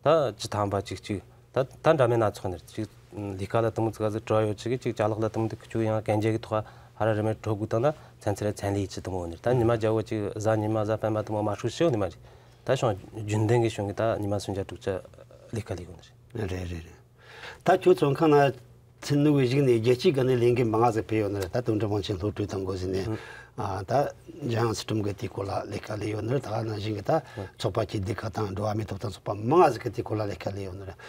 ད་ཅི་ཐང་པ་ཅིག་ཅིག་ད་ད་འདྲ་མིན་སྣ་ཚོགས་ནི་རེད། ཅིག་ལས་ཀ་ལ་དེ་མོ་ཙི་ག་ཟིག་བྲོ་ཡོད་ཅིག་གི་ཅིག་ཅ་ལག་ལ་དེ་མོ་དེ་ཁུ་ཆུ་ཡང་གན་རྒྱ་གི་ཐོག་ཧ་ར་རི་མེད་འགྲོ་དགོས་དང་ད་ཚན་ཚེ་ར་ཚན་ལས་ཅི་དེ་མོ་ནི་རེད། ད་ཉི་མ་རྒྱ་བོ་ཅིག་གཟའ་ཉི་མ་གཟའ་སྤེན་པ་དེ་མོ་མ་ཧྲུ་ཤི་ཡོད་ནི་མ་རེད། ད་ཤོང་རྒྱུན་ལྡན་གི་ཤོང་གི་ད་ཉི་མ་སུམ་བརྒྱ་དྲུག་བརྒྱ་ལས་ཀ་ལས་དགོས་ནི་རེད། རེད་རེད་རེད། ད་ཁྱོད་བཙོན་ཁང་ན་ཚུད་ནུ་བའི་གཞུག་ནས་རྒྱལ་སྤྱིའི་སྒང་ནས་ལས་འགུལ་མང་ང་ཟིག་སྤེལ་ཡོད་ནི་རེད། ད་དོན་གྲུབ་དབང་ཆེན་བློ་གྲོས་དང་འགོ་ཟིན་ནས། ཨ། ད་འཇམ་དབྱངས་ཚུལ་ཁྲིམས་གི་དེའི་སྐོར་ལ་ལས་ཀ་ལས་ཡོད་ནི་རེད། ད་ག་ནང་བཞིན་གི་ད་ཚོགས་པ་སྐྱིད་སྡུག་ཁག་དང་འགྲོ་བ་མིའི་ཐོབ་ཐང་ཚོགས་པ་མང་ང་ཟིག་གི་དེའི་སྐོར་ལ་ལས་ཀ་ལས་ཡོད་ནི་རེད།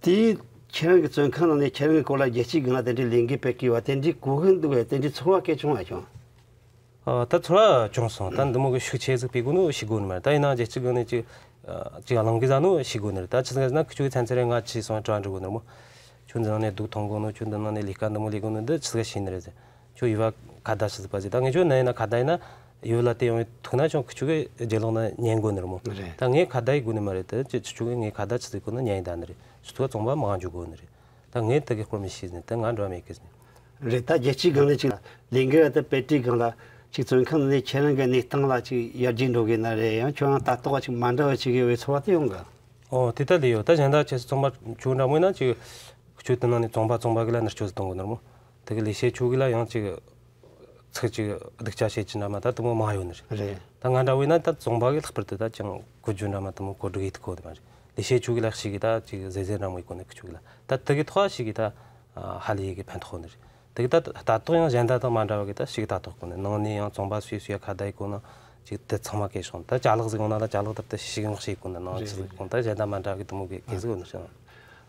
དེ་ཁྱེད་རང་གི་བཙོན་ཁང་ནང་ནས་ཁྱེད་རང་གི་སྐོར་ལ་རྒྱལ་སྤྱིའི་སྒང་ལ་དེ་འདྲའི་ལས་འགུལ་སྤེལ་གི་ཡོད་པ་དེ་འདྲའི་གོ་གི་འདུག་གས། དེ་འདྲའི་ཚོར་བ་སྐྱེས་བྱུང་བ་བྱུང་། ཨ། ད་ཚོར་བ་བྱུང་སོང་། ད་འདི་མོ་གི་ཤུགས་ཆེ་ཟིག་སྤེལ་དགོས་ནོ་ཤེས་དགོས་ནི་མ་རེད། ད་ཡིན་ནའང་རྒྱལ་སྤྱིའི་སྒང་ནས་ཅིག་ཨ། ཅིག་གླེང་གི་ཟ་ནོ་ཤེས་དགོས་ནི་རེད། ད་ཆི་ཟིག་ཟེར་ན་ཁི་ཆོའི་ཚན་ཚེ་རེ་ང་ཆི་སོང་དྲ་འགྲོ་དགོས་ནི་རེད་མོ། ཁྱོད་འདི་ནང་ནས་སྡུག་མཐོང་གོ་ནོ། ཁྱོད་འདི་ནང་ནས་ལས་ཀ་འདི་མོ་ལས་གོ་ནོ་འདི་ཆི་ཟིག་ཤེས་ནི་རེད་ཟེར། ཁྱོད་ཡུལ་བ་ཁ་བརྡ་ཆི་ཟིག་པ་ཟིག་ད་ངས་ཁྱོད་ན་ཡིན་ན་ཁ་བརྡ་ཡིན་ན་ཡུལ་ལ་དེ་ཡོང་ཐུག་ན་ཁྱོད་ཁི་ཆོ་གི་རྒྱལ་ལོག་ན་ཉན་དགོས་ནི་རེད་མོ། རེད། ད་ངས་ཁ་བརྡ་ཡི་དགོས་ནི་མ་རེད། དེ་ཁྱོད་ཁྱོད་ངས་ཁ་བརྡ་ཆི་ཟིག་གོ་ན་ཉན་ཡི་ད་ནི་རེད། ཁྱོད་ཚོ་བཙོན་པ་མང་འཇུག་དགོས་ནི་རེད། ད་ངས་དེ་གི་སྐོར་མི་ཤེས་ཟིན། དེ་ང་འགྲོ་མེད་གི་ཟིན། རེད། ད་རྒྱལ་སྤྱིའི་སྒང་ནས་ཅིག་ལས་འགུལ་དེ་སྤེལ་དུས་སྒང་ལ་ཅིག་བཙོན་ཁང་ནས་ཁྱེད་རང་གི་གནས་སྟངས་ལ་ཅིག་ཡར་རྒྱས་འགྲོ་གི་ན་རེད། ཡང་ཁྱོད་རང་ལྟ་རྟོག་ཅིག་མ་འདྲ་བ་ཅིག་ཡོད་པའི་ཚོར་བ་དེ་ཡོང་གི། ཨོ། དེ་ལྟ་ལས་ཡོད། ད་གཞན་དག་ཁྱེད་ཚོ་བཙོན་པ་ཁྱོད་འདྲ་མོ་ཡིན་ན་ཅིག་ཁྱོད་དེ་ནང་ནས་བཙོན་པ་བཙོན་པ་གི་ལ་མནར་གཅོད་ཟིག་གཏོང་གི་ནོ་རེད་མོ། དེ་གི་ལས་བྱེད་ཁྱོད་གི་ལ་ཡང་ཅིག་ཚིག་ཅིག་སྡུག་ཅག་བཤད་ཀྱི་འདྲ་མ་ད་དེ་མོ་མང་ཡོད་ནི་རེད། རེད། ད་ང་འདྲ་བོ་ཡིན་ན་ད་བཙོན་པ་གི་ལྷག་པར་དུ་ད་ཅང་གོ་རྒྱུ་འདྲ་མ་དེ་མོ་གོ་སྒྲིག་ཡེད་ཐུབ་གོ་ནི་མ་རེད། ལས་བྱེད་ཁྱོད་གི་ལ་ཞིག་གི་ད་ཅིག་ཟེར་ཟེར་འདྲ་མོ་ཡེད་གོ་ནི་ཁྱོད་གི་ལ། ད་དེ་གི་ཐོག་ཞིག་གི་ད་ཧ་ལས་ཡི་གི་ཕན་ཐོགས་ནི་རེད། དེ་གི་ད་ལྟ་རྟོག་ཡང་གཞན་དག་དང་མ་འདྲ་བ་གི་ད་ཞིག་ལྟ་རྟོག་གོ་ནི། ནང་ནས་ཡང་བཙོན་པ་སུས་སུས་ཡ་ཁ་བརྡ་ཡེད་གོ་ནི་ཅིག་དེ་ཚང་མ་སྐད་བྱུང་། ད་ཅ་ལག་ཟིག་ཡོང་ན་ལ་ཅ་ལག་དེར་དེ་ཞིག་ཡོང་ཞིག་གོ་ནི་ནང་ཅི་ཟིག་གོ་ད་གཞན་དག་མ་འདྲ་བ་གི་དེ་མོ་གི་སྐད་ཟིག་ཡོད་ནི་ཞིག་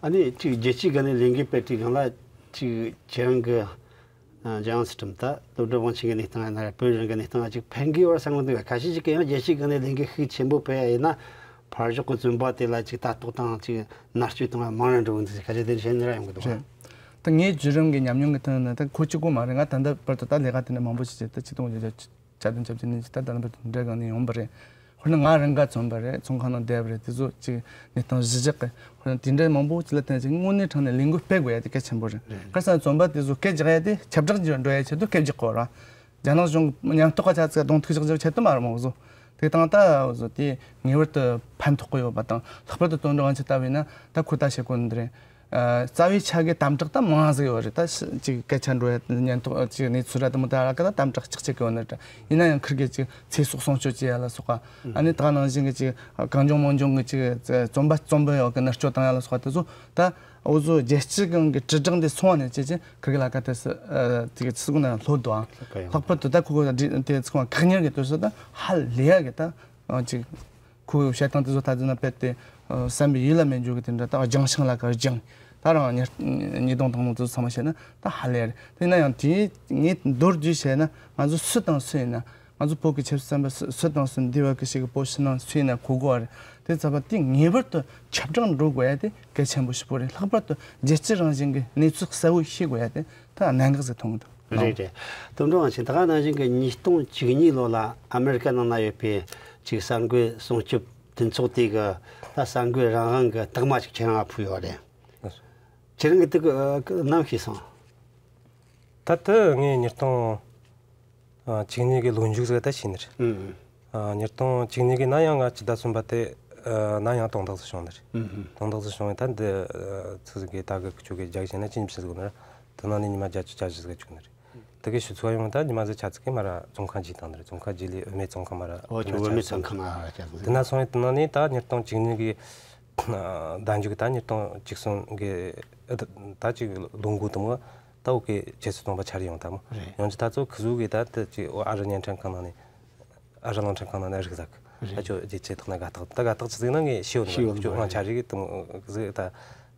ཨ་ནི་ཅིག་རྒྱལ་སྤྱིའི་སྒང་ནས་ལས་འགུལ་སྤེལ་དུས་སྒང་ལ་ཅིག་ཁྱེད་རང་གི་ཨ། འཇམ་དབྱངས་ཚུལ་ཁྲིམས་ད་དོན་གྲུབ་དབང་ཆེན་གྱི་གནས་སྟངས་ཡིན་ན་རེད། བོད་རང་གི་གནས་སྟངས་ལ་ཅིག་ཕན་གི་ཡོད་བསམ་གི་འདུག་ག་ཁ་ཤས་ཅིག་གིས་ཡང་རྒྱལ་སྤྱིའི་སྒང་ནས་ལས་འགུལ་ཤུགས་ཆེན་པོ་སྤེལ་ཡ་ཡིན་ན་ཕར་ཕྱོགས་ཀྱི་བཙོན་པ་དེ་ལ་ཅིག་ལྟ་རྟོག་དང་ཅིག་མནར་གཅོད་གཏོང་བ་མང་རུ་འགྲོ་གི་འདུག་ཁ་ཤས་དེ་འདྲ་བཤད་ནི་ར་ཡོང་གི་འདུག་ག་རེད། ད་ངའི་བརྒྱུད་རིམ་གྱི་ཉམས་མྱོང་གི་སྟེང་ནས་ད་ཁོ་གཅིག་པོ་མ་རེད། ང་ད་ལྟ་བར་དུ་ད་ལས་ཀ་དེ་འདྲ་མང་པོ་ཞིག་བྱས། ད་ཆིག་སྟོང་དགུ་བརྒྱ་བརྒྱད་ཅུ་གྱ་བདུན་གྱ་བརྒྱད་ནས་ད་ལྟ་བར་དུ་དེ་འདྲའི་སྒང་ནས་ཡོང་པ་རེད། དཔེར་ན་ང་རང་ག་བཙོན་པ་རེད། ཚོང་ཁང་ནང་བསྡད་པ་རེད། དེ་ཚོ་ཅིག་གནས་སྟངས་གཞི་བཞག་གི། དཔེར་ན་དེ་འདྲའི་མང་པོ་ཅིག་ལ་བརྟེན་ཅིག་དངོས་གནས་དྲང་གནས་ལས་འགུལ་སྤེལ་དགོས་ཡ་དེ་གལ་ཆེན་པོ་རེད། རེད། ག་རེ་ཟེར་ན་བཙོན་པ་དེ་ཚོ་སྐད་རྒྱག་ཡ་དེ་ཁྱབ་བསྒྲགས་ཀྱི་འགྲོ་ཡ་ཆེད་དུ་སྐད་རྒྱག་དགོས་ར། རྒྱ་ནག་གཞུང་ཉམས་རྟོགས་ཁ་ཆ་ཚིག་གདོང་ཐུག་བཞག་རྒྱུ་ཆེད་དུ་མ་རེད་མོ་བཟོ། དེ་དང་ད་བཟོ་དེ་ངེས་པར་དུ་ཕན་ཐོགས་ཀྱི་ཡོད་པ་དང་། ལྷག་པར་དུ་དོན་གྲུབ་དབང་ཆེན་ལྟ་བས་ན་ད་ཁོ་ད་བཤད་དགོས་ནི་འདི་རེད། ཨ། རྩ་བའི་ཆ་གི་དམ་དྲག་ད་མང་ཟིག་ཡོད་རེད། ད་ཞི་ཅིག་སྐད་ཆ་འགྲོ་ཡ་ཉན་ཐོག་ཅིག་གནས་ཚུལ་ར་དེ་མོ་ད་ར་ཀ་ད་དམ་དྲག་ཅིག་ཅིག་གི་ཡོད་ནི་རེད། ཡིན་ན་ཡང་ཁིར་གི་ཅིག་ཚེ་སྲོག་སྲུང་སྐྱོབ་བྱེད་ཡ་ལ་སོགས་པ། ཨ་ནི་ད་ག་ནང་བཞིན་གི་ཅིག་གངས་ལྗོངས་མང་ལྗོངས་གི་ཅིག་བཙོན་པ་བཙོན་པ་ཡོད་གི་མནར་གཅོད་བཏང་ཡ་ལ་སོགས་པ་དེ་ཚོ་ད་འུ་ཚོ་རྒྱལ་སྤྱི་གང་གི་དྲིལ་བསྒྲགས་འདི་སོང་བ་ནས་ཅི་ཅི་ཁིར་གི་ལ་ཀ་དེ་སི་ཨ་ཅིག་ཚིག་ན་ལྷོད་དོ། ཨ། ལྷག་པར་དུ་ད་ཁོ་གི་དེ་ཚིག་ཁོང་ཁག་གཉེར་གི་དུས་སུ་ད་ཧ་ལས་ཡ་གི་ད་ཅིག་ཁོའི་བཤད་སྟངས་དེ་ཚོ་ད་དེ་ན་དཔེ་དེ་ཨ་བསམ་པའི་ཡུལ་ལ་མེད་འཇོག་གི་དེ་འདྲ་ད་སྦྱང་ཤིང་ལ་ཀ་སྦྱང་། ད་རང་ཉེར་ཉིས་སྟོང་དང་ལོ་དེ་ཚོ་ཚང་མ་བཤད་ན་ད་ཧ་ལས་རེད། དེ་ཡིན་ན་ཡང་དེ་ངས་མདོར་བསྡུས་བཤད་ན་ང་ཚོ་སུ་དང་སུ་ཡིན་ན། ང་ཚོ་བོད་ཀྱི་ཆབ་སྲིད་བཙོན་པ་སུ་སུ་དང་སུ་འདི་བ་གི་ཞིག་གི་བོད་ཕྱི་ནང་སུ་ཡིན་ན་གོ་དགོས་པ་རེད། དེ་ཚ་བ་དེ་ངེས་པར་དུ་ཁྱབ་བསྒྲགས་འགྲོ་དགོས་ཡ་དེ་གལ་ཆེན་པོ་ཞིག་པོ་རེད། ལྷག་པར་དུ་རྒྱལ་སྤྱི་རང་བཞིན་གྱི་གནས་ཚུལ་གསལ་བོ་ཤེས་དགོས་ཡ་དེ་ད་གནད་འགག་ཟིག་མཐོང་གི་འདུག་རེད་རེད། དོན་གྲུབ་དབང་ཆེན། ད་ག་ནང་བཞིན་གྱི་ཉིས་སྟོང་བཅུ་གཉིས་ལོ་ལ་ཨ་མེ་རི་ཀ་ནང་ན་ཡོད་པའི་ཅིག་གསར་འགོད་སྲུང་སྐྱོབ་མཐུན་ཚོགས་དེ་གི་ད་གསར་འགོད་རང་དབང་གི་རྟགས་མ་ཅིག་ཁྱེད་རང་ལ་ཕུལ་ཡོད་རེད། ཁྱེད་རང་གི་དེ་གི་ནམ་ཤེས་སོང་། ད་དེ་ངས་ཉིས་སྟོང་ཨ་བཅུ་གཉིས་ཀྱི་ལོ་མཇུག་ཟིག་ད་ཤེས་ནི་རེད། ཨུ། ཨ་ཉིས་སྟོང་བཅུ་གཉིས་ཀྱི་ན་ཡང་ང་སྤྱི་ཟླ་གསུམ་པ་དེ་ཨ་ན་ཡང་དོན་དག་ཟིག་བྱུང་ནི་རེད། ཨུ། དོན་དག་ཟིག་བྱུང་བས་ད་འདི་ཨ་ཚིག་ཟིག་གི་ད་གི་ཁྱོད་ཀྱི་རྒྱ་གཞན་ན་ཅི་ཉིད་ཟིག་ནི་རེད། དེ་ནང་ནས་ཉི་མ་བརྒྱད་ཅུ་གྱ་བཞི་ཟིག་བཅུག་ནི་རེད། དེ་གི་ཞུ་ཚོད་ཡོང་ད་ཉི་མ་ཟིག་ཆ་ཚིག་གི་མ་ར་བཙོན་ཁང་བརྗེས་བཏང་ནི་རེད། བཙོན་ཁང་བརྗེས་ལས་བུད་མེད་བཙོན་ཁང་མ་ར། ཨོ་ཁྱོད་བུད་མེད་བཙོན་ཁང་ན་ཨ་ཅག་ཟིག་དེ་ན་སོང་བས་དེ་ནང་ནས་ད་ཉིས་སྟོང་བཅུ་གཉིས་ཀྱི་ཟླ་མཇུག་ད་ཉིས་སྟོང་བཅུ་གསུམ་གི་ཨ་ད་ད་ཅིག་ལོ་འགོ་དུ་མོ། ད་འོ་གི་ཁྱེད་ཚོ་ཚོང་པ་ཆ་རེ་ཡོང་ད་མོ། རེད། ཡོང་ཅི་ད་ཚོ་ཁི་ཟུག་གི་ད་ད་ཅིག་འོ་ཨ་རི་བརྙན་འཕྲིན་ཁང་ནང་ནས་ཨ་རི་གླིང་ཕྲན་ཁང་ནང་ནས་རིག་ཟ་གི། རེད། ད་ཁྱོད་རྒྱལ་སྤྱི་ཐོག་ནས་དགའ་རྟགས་ད་དགའ་རྟགས་ཅི་ཟིག་ན་ངས་ཤེས་ཡོད་ནི་ཤེས་ཡོད་མ་རེད། ཁྱོད་ང་ཆ་རེ་གི་དུ་མོ་གི་ཟིག་ད་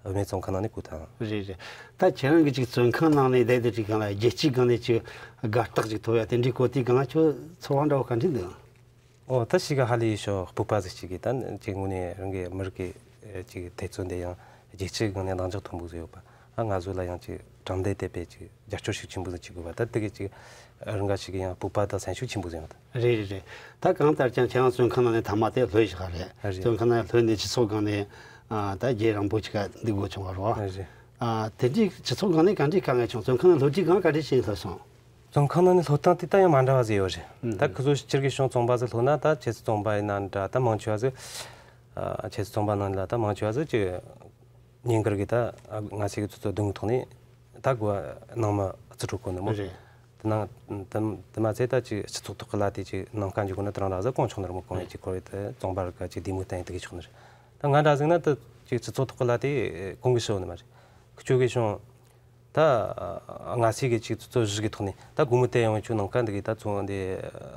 བུད་མེད་བཙོན་ཁང་ནང་ནས་གོ་ད། རེད་རེད། ད་ཁྱེད་རང་གི་ཅིག་བཙོན་ཁང་ནང་ནས་བསྡད་དེ་ཅིག་གང་ལ་རྒྱལ་སྤྱིའི་སྒང་ནས་ཅིག་དགའ་རྟགས་ཅིག་ཐོབ་ཡ་དེ་འདྲའི་གོ་དུས་སྒང་ལ་ཁྱོད་ཚོར་བ་འདྲ་བོ་ག་འདྲ་འདུག་ཨོ་ད་ཞིག་ག་ཧ་ལས་ཡོད་ཤོག་སྤོབས་པ་ཟིག་ཅིག་གིས་ད་ཅིག་དངོས་གནས་རང་གི་མི་རིགས་ཀྱི་ཅིག་འཐབ་རྩོད་འདི་ཡང་རྒྱལ་སྤྱིའི་སྒང་ནས་ལྡང་ཕྱོགས་མཐོན་པོ་ཟིག་ཡོད་པ། ཨ་ང་ཚོ་ལ་ཡང་ཅིག་དྲང་བདེན་དེ་དཔེ་ཅིག་རྒྱབ་སྐྱོར་ཤུགས་ཆེན་པོ་ཟིག་བྱེད་དགོས་པ། ད་དེ་གི་ཅིག་རང་ག་ཞིག་གི་ཡང་སྤོབས་པ་དང་སེམས་ཤུགས་ཆེན་པོ་ཟིག་ཡོད། རེད་རེད་རེད། ད་གང་ལྟར་ཀྱང་ཁྱེད་རང་བཙོན་ཁང་ནང་ནས་ཐ་མ་དེ་ལྷོད་བཞག་རེད། རེད། བཙོན་ཁང་ནང་ལྷོད་ནས་སྤྱི་ཚོགས་སྒང་ནས་ཨ་ད་རྒྱུན་རིང་པོ་ཅིག་ག་འདུག་དགོས་བྱུང་བ་རེད། རེད། ཨ་དེ་འདྲའི་སྤྱི་ཚོགས་སྒང་ནས་ག་འདྲའི་དཀའ་ངལ་བྱུང་། བཙོན་ཁང་ནང་ལྷོད་དུས་སྒང་ག་འདྲའི་བྱས་ལྷོད་སོང་། བཙོན་ཁང་ནང་ནས་ལྷོད་སྟངས་དེ་ད་ཡང་མ་འདྲ་བ་ཟིག་ཡོད་རེད། ཨུ། ད་ཁོ་ཚོ་སྤྱིར་གི་བྱུང་བཙོན་པ་ཟིག་ལྷོད་ན་ད་ཁྱེད་ཚོ་བཙོན་པ་ཡིན་ན་འདྲ། ད་མང་ཆེ་བ་ཟིག་ཨ་ཁྱེད་ཚོ་བཙོན་པ་ནང་ལ་ད་མང་ཆེ་བ་ཟིག་ཅིག་ཉིན་དཀར་གི་ད་ང་ཚོ་གི་ཚོ་ཚོ་སྡུག་བསྔལ་ཐོག་ནས་ད་དགོས་ནང་མི་རྩིས་སྤྲོད་གོ་ནི་མོ། རེད། དེ་ནང་དེ་དེ་མ་ཚད་ད་ཅིག་སྤྱི་ཚོགས་ཐོག་གི་ལ་དེ་ཅིག་ནང་ཀ་འཇུག་གོ་ན་དེ་རང་ར་ཟིག་གོང་ཆུང་ནར་མོ་གོང་ཡ་ཅིག་ཁོ་ཡི་དེ་བཙོན་པ་རིགས་ཀ་ཅིག་བདེ་མོ་བསྟན་ཡི་དེ་གི་ཆོག་ནི་རེད། ད་ང་འདྲ་ཟིག་ན་ད་ཅིག་སྤྱི་ཚོགས་ཐོག་གི་ལ་དེ་གོང་གི་ཤོད་ནི་མ་རེད། ཁི་ཆོ་གི་བྱུང་། ད་ང་ཚོ་གི་ཅིག་ཚོ་གཞི་གི་ཐོག་ནས་ད་སྒོར་མོ་སྟེར་ཡོང་བའི་ཆུ་ནང་ཀ་འདི་གི་ད་ཚོང་འདི་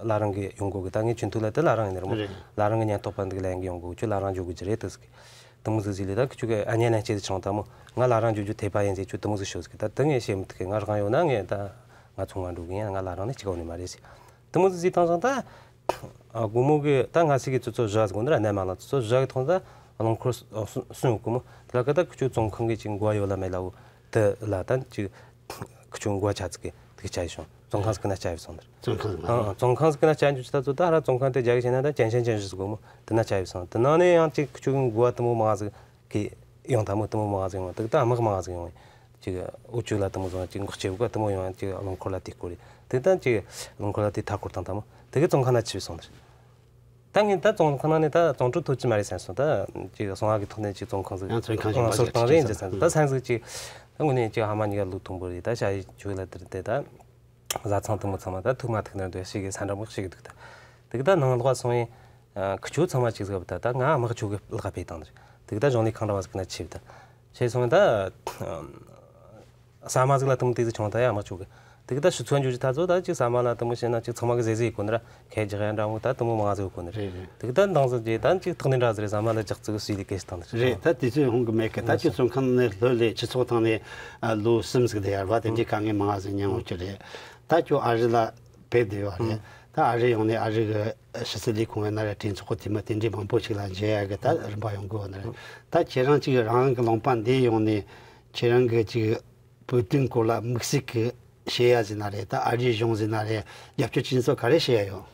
བླ་རང་གི་ཡོང་སྒོ་གི་ད་ངས་ཆུ་འཐུ་ལ་དེ་བླ་རང་ཡིན་ནི་རེད་མོ། རེད། བླ་རང་གི་ཉེན་རྟོག་པ་འདི་གི་ལ་ཡང་གི་ཡོང་སྒོ་ཆུ་བླ་རང་འཇོག་གི་ཅི་རེད་དེ་ཟིག་དེ་མོ་ཟིག་ཟིག་ལས་ད་ཁི་ཆོ་གི་ཨ་ཉེ་ལན་སྐྱེ་ཟིག་བྱུང་ད་མོ། ང་བླ་རང་འཇོག་རྒྱུ་འཐད་པ་ཡིན་ཟེར་ཆུ་དེ་མོ་ཟིག་ཤོད་ཟིག་ད་དེ་ངས་བཤད་མི་ཐུབ་གི། ང་རང་ཡོད་ན་ངས་ད་ང་ཚོང་ང་འགྲོ་གི་ཡིན། ང་བླ་རང་ནས་གཅིག་འོང་ནི་མ་རེད་ཟེར། དེ་མོ་ཟིག་ཟིག་བཏང་སོང་ད། ཨ་སྒོར་མོ་གི་ད་ང་ཚོ་གི་ཚོ་ཚོ་བཞག་སྒོ་འདི་ར་གནས་མ་ལ་ཚོ་ཚོ་བཞག་གི་ཐོང་ད་རླངས་འཁོར་གསུ་གསུང་གི་མོ། དེ་ལ་ཀ་ད་ཁི་ཆོ་བཙོན་ཁང་གི་ཅིག་འགོ་བ་ཡོད་ལ་མེད་ལ་འོ་དེ་ལ་ད་ཅིག་ཁི་ཆོ་འགོ་བ་ཆ་ཚིག་གི་དེ་གི་ཆ་ཡི་བྱུང་། བཙོན་ཁང་ཟིག་གི་ན་ཆ་ཡི་སོང་དེར། བཙོན་ཁང་ཟིག་ཨ་ཨ་བཙོན་ཁང་ཟིག་གི་ན་ཆ་ཡི་འཇུ་ཆི་ད་ཚོ་ད་ཧ་ར་བཙོན་ཁང་དེ་རྒྱ་གི་བྱས་ན་ད་ཅན་ཅན་ཅན་ཞུ་ཟིག་གོ་མོ་དེ་ན་ཆ་ཡི་སོང་། དེ་ནང་ནས་ཡང་ཅིག་ཁི་ཆོ་གི་འགོ་བ་དེ་མོ་མང་ཟིག་གི་ཡོང་ད་མོ་དེ་མོ་མང་ཟིག་ཡོང་། དེ་གི་ད་དམག་མང་ཟིག་ཡོང་། ཅིག་འུ་ཅུ་ལ་དེ་མོ་བཟུང་ཅིག་འགོག་བྱེད་དགོས་དེ་མོ་ཡོང་ཅིག་རླངས་འཁོར་ལ་དེ་སྐོར་རེད། དེ་ད་ཅིག་རླངས་འཁོར་ལ་དེ་མཐའ་སྐོར་དང་དེ་མོ་དེ་གི་བཙོན་ཁང་ན་ཆི་བྱས་སོང་དེར། ད་ངས་ད་བཙོན་ཁང་ནང་ནས་ད་བཙོན་གྲོལ་ཐོབ་ཀྱི་མ་རེད་བསམ་སོང་། ད་ཅིག་གསང་བ་གི་ཐོག་ནས་ཅིག་བཙོན་ཁང་ཟིག་ཡང་བཙོན་ཁང་གཞན་པ་སོར་ཅིག་བཏང་རེད་ཅིག་ཟེར་ད་སེམས་ཟིག་ཅིག་ད་དངོས་གནས་ཅིག་ཧ་མ་གཉིས་ཀ་ལུག་མཐོན་པོ་རེད། ད་ཞ་ཡི་ཆོས་ལ་དེར་དེ་ད་བཟའ་ཚང་དེ་མོ་ཚང་མ་ད་ཐུག་མ་ཐུག་ན་འདོད་ཞིག་གི་ས་འདྲ་མོ་ཞིག་འདུག་ད་དེ་གི་ད་ནང་ལོགས་སོང་ཡིན། ཁི་ཆོ་ཚང་མ་ཅིག་ཟིག་བ་ད་ད་ང་དམག་ཆོ་གི་ལག་པས་བཏང་དེར། དེ་གི་ད་གཞུང་ལས་ཁང་འདྲ་བ་ཟིག་ན་ཆིབས་ད་ཆེ་སོང་ད། ཟ་མ་ཟིག་ལ་དེ་མོ་དེ་ཟིག་བྱུང་ད་ཡ་དམག་ཆོ་གི། དེ་གི་ད་ཕྱི་ཚོ་འཇུ་ཅི་ད་ཚོ་ད་ཅིག་ཟ་མ་ལ་དེ་མོ་བྱས་ན་ཅིག་ཚང་མ་གི་ཟས་ཟིག་ཡོད་གོ་ནི་ར་ཁལ་རྒྱག་ཡ་འདྲ་མོ་ད་དེ་མོ་མང་ཟིག་ཡོད་གོ་ནི་ར། རེད་རེད། དེ་གི་ད་འདང་ཟིག་རྗེས་ད་ཅིག་ཐག་ནི་འདྲ་ཟིག་རེད། ཟ་མ་ལ་རྒྱག་ཙིག་སུས་ལས་ཀེ་ཞིག་བཏང་ནི་རེད། རེད། ད་དུས་ཚོད་ཧོང་གི་མེད་གི། ད་ཁྱོད་བཙོན་ཁང་ནས་ལྷོད་ལས་སྤྱི་ཚོགས་ཐང་ནས་ལོ་གསུམ་ཟིག་བསྡད་ཡ་ར་བ་དེ་འདྲའི་དཀའ་ངལ་མང་ཟིག་མྱངས་ཡོད་ཀྱི་རེད། ད་ཁྱོད་ཨ་རི་ལ་ཕེབས་བསྡད་ཡོད་རེད། ད་ཨ་རི་ཡོང་ནས་ཨ་རི་གི་ཕྱི་སྲིད་ལས་ཁུངས་ཡིན་ན་རེད། གྲོས་ཚོགས་ཀྱི་འཐུས་མི་དེ་འདྲའི་མང་པོ་ཞིག་ལ་མཇལ་ཡ་གི་ད་རིམ་པ་ཡོང་གི་ཡོད་ནི་རེད། ད་ཁྱེད་རང་ཅིག་རང་དབང་གི་ལུང་པ་འདི་ཡོང་ནས་ཁྱེད་རང་གི་ཅིག་བོད་དོན་སྐོར་ལ་དམིགས་བསལ་གྱི་བཤད་ཡ་ཟེར་ན་རེད། ད་ཨ་རིའི་གཞུང་ཟེར་ན་རེད། རྒྱབ་སྐྱོར་བྱེད་མཁན་ཚོ་ག་རེ་བཤད་ཡ་ཡོད།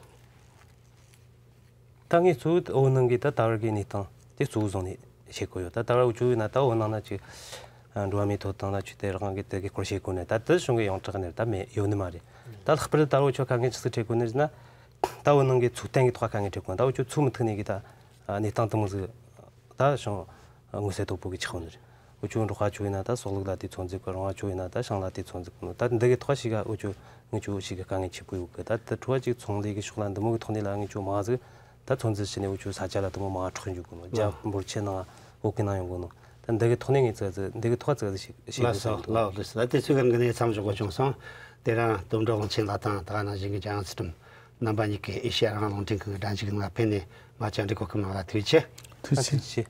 ད་ངས་གཙོ་བོ་བོད་ནང་གི་ད་ད་བར་གྱི་གནས་སྟངས་དེ་གཙོ་བོ་བཟུང་ནས་བཤད་དགོས་ཡོད། ད་ད་བར་འུ་ཅོ་ཡིན་ན་ད་བོད་ནང་ན་ཅིག་འགྲོ་བ་མིའི་ཐོབ་ཐང་ལ་ཆོས་དད་རང་དབང་གི་དེ་གའི་སྐོར་བཤད་དགོས་ནས་ད་དེ་གཞུང་གི་ཡོངས་གྲགས་ནས་ད་མེད་ཡོད་ནི་མ་རེད། ད་ལྷག་པར་དུ་ད་བར་འུ་ཅོ་དཀའ་ངལ་ཅི་ཟིག་འཕྲད་དགོས་ནི་ཟེར་ན། ད་བོད་ནང་གི་ཚོགས་གཏན་གྱི་ཐོག་དཀའ་ངལ་འཕྲད་དགོས། ད་འུ་ཅོ་ཚོགས་མི་ཐུབ་ནས་གི་ད་གནས་སྟངས་དེ་མོ་ཟིག་ད་བྱུང་། མངོན་གསལ་དོད་པོ་གི་ཆགས་ནི་རེད། འུ་ཆོ་འབྲོག་པ་ཚོ་ཡིན་ན་ད་སོག་ལུག་ལ་དེ་ཚོད་འཛིན་དགོས། རོང་བ་ཚོ་ཡིན་ན་ད་ཞིང་ལ་དེ་ཚོད་འཛིན་དགོས་ནོ། ད་འདི་གི་ཐོག་ཞིག་ག་འུ་ཆོ་ངེད་ཚོ་ཞིག་གི་དཀའ་ངལ་ཆེ་པོ་ཡོད་གི། ད་ད་འབྲོག་པ་ཅིག་ཚོང་ལས་གི་ཕྱོགས་ལ་འདི་མོ་གི་ཐོག་ནས་ལ་ངེད་ཚོ་མ་ཟིག་ད་ཚོད་འཛིན་བྱས་ནས་འུ་ཆོ་ས་ཆ་ལ་དེ་མོ་མ་འཕྲོག་འཇུག་དགོས་ནོ། རྒྱ་འབོར་ཆེ་ནང་བོད་གི་ནང་ཡོང་དགོས་ནོ། ད་འདི་གི་ཐོག་ནས་ངེད་ཚོ་འདི་གི་ཐོག་ཙག་ཙིག་ཞིག་ཞིག་ལ་དགོས་སོང་། ལ་ལ་ལ་དེ་ཚོ་གི་ངི་ནས་མཚམས་འཇོག་དགོས་བྱུང་སོང་། དེ་རིང་སྟོབས་འབྲོག་གླིང་ཆེན་ལགས་དང་ད་ག་ནང་བཞིན་གི་རྒྱལ་ཡོངས་ཚུལ་ཁྲིམས་རྣམ་པ་གཉིས་ཀྱི་ཨེ་ཤེ་ཡ་རང་དབང་རླུང་འཕྲིན་ཁང་གི་སྒྲ་འཇུག་ནང་ཕེབས་ནས་ང་བཅར་འདྲི་གོ་སྐབས་གནང་བ་ཐུགས་རྗེ་ཆེ། ཐུགས་རྗེ་ཆེ།